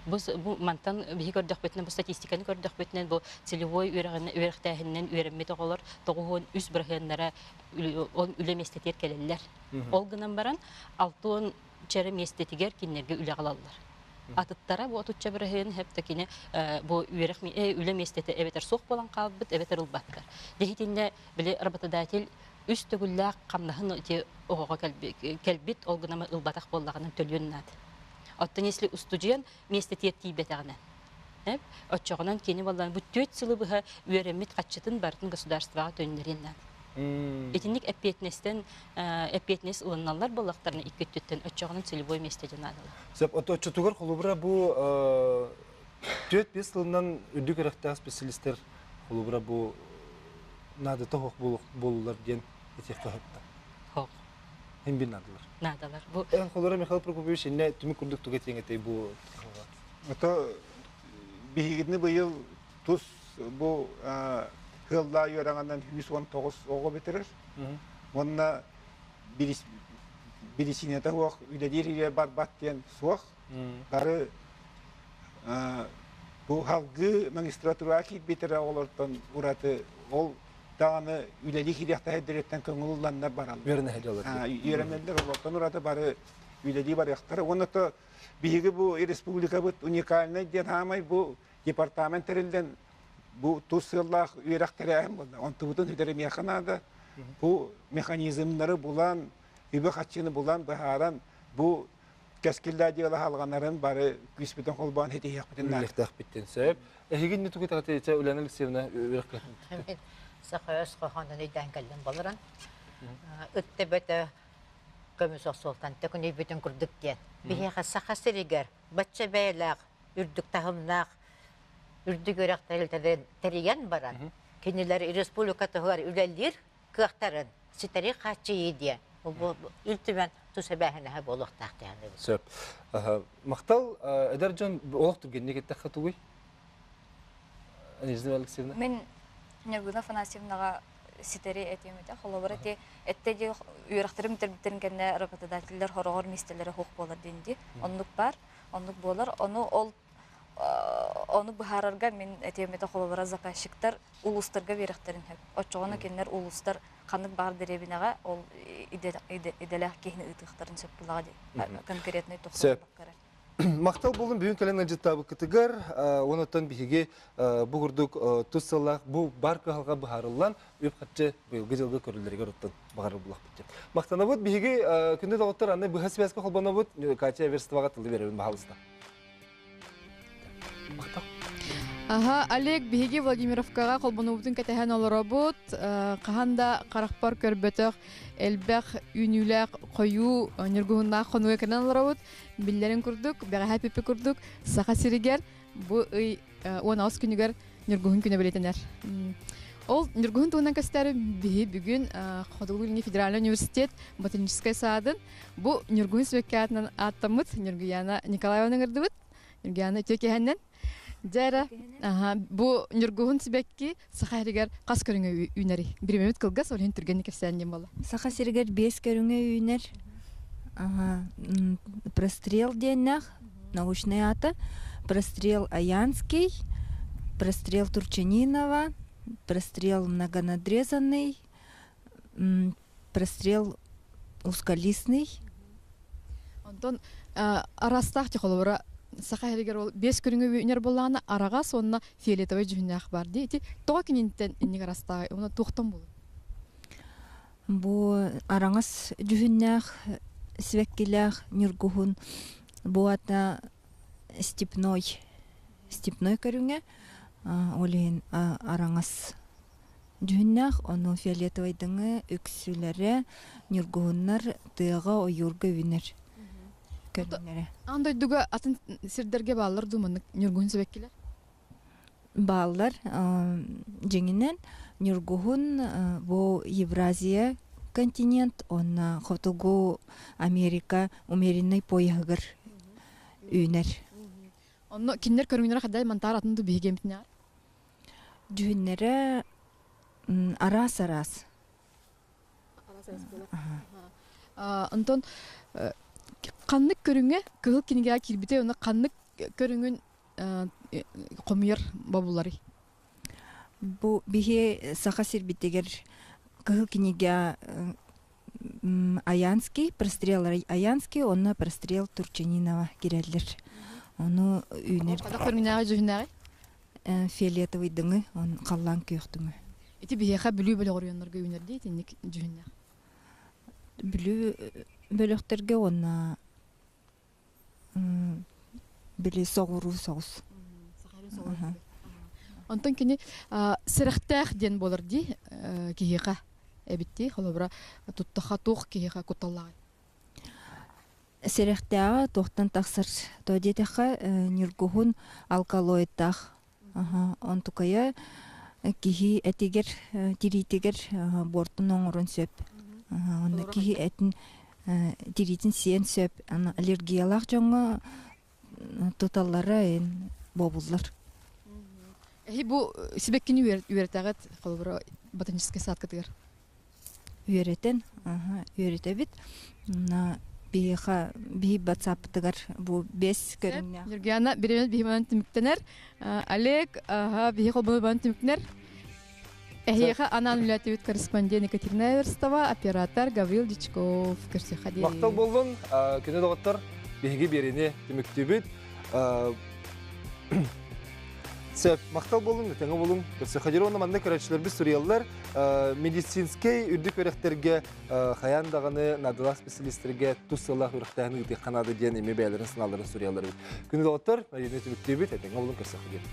Бу, бу мантан биһи көрдөхпүтүнэн, бу статистиканы көрдөхпүтүнэн, бу целевой үөрэхтээһининэн үөрэммит оҕолор 93 бырыһыаннара үлэ миэстэтигэр кэлэллэр. Ол гынан баран 60 чэрэ миэстэтигэр кинилэргэ үлэ ылаллар. Атыттара бу отучча бырыһыан хэп кини бу үөрэх үлэ миэстэтэ эбэтэр суох буолан хаалбыт, эбэтэр ылбаттар. Дьиһитиннэ били работодатель үс төгүллээх хамнаһын ити оҕоҕо кэлбит, ол гынан ылбатах буоллаҕына төлүөн наада. Оттон если устудьуйан миэстэтигэр тиийбэтэҕинэ, оччоҕунан кини буоллаҕына бу 4 сылы быһа үөрэммит хаччытын барытын государствоҕа төннөрүөн наада. Итинник эппиэтинэстэн эппиэтинэс ылыналлар буоллахтарына икки өттүттэн оччоҕунан целевой миэстэ дьон наадалар. Сөп, оччотугар холобура бу 4-5 сылынан үрдүк үөрэхтээх специалистер холобура бу наадата суох буолулар диэн этиэххэ сөп да. Хоох. Хин бир наадалар. Наадалар. Бу Эн холобура Михаил Прокопьевич инне түмүк курдук туга этиэҥ этэй бу Ото биһигини быйыл тус бу ыаллаа үөрэҕинэн 119 оҕо бүтэрэр. Уонна бирисиинэтэ суох үлэлиир ире барбат диэн суох. Бары бу халгыы магистратураҕа киирбитэрэ оҕолортон ураты ол даҕаны үлэлии киириэхтэһэрдэриттэн көҥүл ылланнар бараллар. Үөрэнэллэр олортон ураты бары үлэлии барыахтара. Уонна то биһиги бу республикабыт уникальнай диэн хаамай бу департамент тэриллэн бу тус сыаллаах үөрэх тэрээһин буолла. Онтубутун сүтэримиэххэ наада. Бу механизмнары булан, үбү-харчыны булан, быһааран бу кэскиллээх дьыала халҕанарын бары күүспүтүн холбоон ситиһиэхпитин наада. Үлэлэхтээхпиттэн сөп. Эһигин не тугу таҕата Ульяна Алексеевна үөрэх кыһатын. Саха өс хоһоонун өйдөөн кэллим болорон. Ыт төбөтө көмүс охсуолтан төкүнүйбүтүн курдук диэн. Биһиэхэ Саха сиригэр бачча бэйэлээх, үрдүк таһымнаах үрдүк үөрэх тэрилтэлэрин тэрийэн баран, кинилэр республика туһугар үлэлиир кыахтарын ситэри хааччыйыы диэн Ил Түмэн тус эбээһинэһэ буолуохтаах диэн Сөп. Махтал эдэр дьон олох түргэнник эттэххэ тугуй? Надежда Алексеевна. Мин Ньургуна Афанасьевнаҕа ситэри этиэм этэ. Холобура ити этте дии үөрэхтэрин бүтэрбиттэрин кэннэ работодателлэр хороҕор миэстэлэрэ суох буолар диэн дии. Оннук баар, оннук буолар. Ону ол ону быһаарарга мин этиэм этэ холобура заказчиктар улуустарга биэрэхтэрин сөп. Оччоҕуна кинилэр улуустар ханнык баар дэриэбинэҕэ ол идэлээх киһини ыытыахтарын сөп булаҕа дии. Конкретный тохсообокко эрэ. Махтал буолун бүгүн кэлэн ыалдьыттаабыккытыгар онуттан биһиги бу курдук тус сыллаах бу бар кыһалҕа быһаарыллан үп-харчы быйылгы дьылга көрүллэригэр оттон баҕарар булахпыт диэн. Махтанабыт биһиги күндү доҕоттор аны быһа связка холбонобут Катя Эверстоваҕа тылы беребин баһалыста. Аха, Олег, биһиги Владимировкаҕа холбонуубутун кэтэһэн олоробут. Хаһан да харахпар көрбөтөх элбэх үүнүүлээх хойуу ньургуһуннаах хонууга кэлэн олоробут. Биллэрин курдук, бэҕэһээ пиппи курдук, Саха сиригэр бу ый 18 күнүгэр Ньургуһун күнэ бэлиэтэнэр. Ол Ньургуһун туһунан көстөр биһи бүгүн Хотугу-Илиҥҥи федеральнай университет ботаническай саадын бу Ньургуһун сибэкки аатынан ааттаммыт Ньургуяна Николаеваны ыҥырдыбыт. Ньургуяна үтүө киэһэннэн. Дьэ эрэ, бу Ньургуһун сибэкки Саха сиригэр хас көрүҥэ үүнэрий? Бириэмэбит кылгас, ол иһин түргэнник кэпсээн диэн буолла. Саха сиригэр биэс көрүҥэ үүнэр. Прострел диэннээх научный аата Прострел Аянский, Прострел Турчанинова, Прострел многонадрезанный, Прострел узколистный. Онтон араастаах холобура. саха иһигэр ол бес көрүҥү үүнэр буоллаҕына араҕас уонна фиолетовай дьүһүннээх бар дии. Ити тоҕо кининтэн инник арастааҕый уонна туохтан буолуй? Бу араҥас дьүһүннээх сибэккилээх ньургуһун бу ата степной степной көрүҥэ ол иһин араҥас дьүһүннээх ону фиолетовайдыҥы үксүлэрэ ньургуһуннар тыаҕа ойуурга үүнэр көрүҥнэрэ. Аан дойдуга атын сирдэргэ бааллар дуу маннык ньургуһун сибэккилэр? Бааллар. Дьиҥинэн, ньургуһун бу Евразия континент уонна Хотугу Америка умеренный пояһыгар үүнэр. Онно кинилэр көрүҥнэрэ хайдай мантаар атын дуу биһиги эмитинээҕэр? Дьүһүннэрэ араас-араас. Онтон ханнык көрүҥэ кыһыл кинигэҕэ киирбитэ уонна ханнык көрүҥүн хомуйар бобулларый? Бу биһи Саха сирбитигэр кыһыл кинигэ Аянский, прострел Аянский уонна прострел Турчанинова кирэллэр. Ону үүнэр. Хадах көрүҥнээҕи дьүһүннээҕи? Фиолетовыйдыҥы, он халлаан күөхтүҥү. Ити биһиэхэ Бүлүү бөлөҕөрүйөннорго үүнэр дии итинник дьүһүннээх. Бүлүү бөлөхтөргө уонна били соҕуруу соҕус. Онтон кини сэрэхтээх диэн буолар дии киһиэхэ эбит дии холобура туттаха туох киһиэхэ кутталлааҕый? Сэрэхтээҕэ туохтан тахсар то диэтэххэ ньургуһун алкалоидтаах онтукайа киһи этигэр тириитигэр буортун оҥорон сөп. Онно киһи этин тириитин сиэн сөп. Аллергиялаах дьоҥҥо туталлара бобуллар. Эһи бу сибэккини үөрэтэҕит холобура ботаническай садкытыгар? Үөрэтэн, үөрэтэбит. Биһиэхэ биһи ватсаппытыгар бу бес көрүҥнээх. Ньургуяна бириэмэ биһи түмүктэнэр. Олег, биһи холбону түмүктэнэр. Эһиэхэ анаан үлэлэтибит корреспондент Екатерина Эверстова, оператор Гаврил Дичков. Көрсүөххэ диэри. Махтал буоллун, күнү доҕоттор, биһиги биэриини түмүктүүбүт. Сөп, махтал буолуҥ, этэҥҥэ буолуҥ. Көрсүөххэ диэри уонна манна көрөөччүлэрбит суруйаллар. Медицинскэй үрдүк үөрэхтэргэ хайаан даҕаны наадалаах специалистэргэ тус сыаллаах үөрэхтээһин ыытыахха наада диэн эмиэ бэйэлэрин санааларын суруйаллар эбит. Күнү доҕоттор, Марина түмүктүүбүт, этэҥҥэ буолуҥ, көрсүөххэ диэри.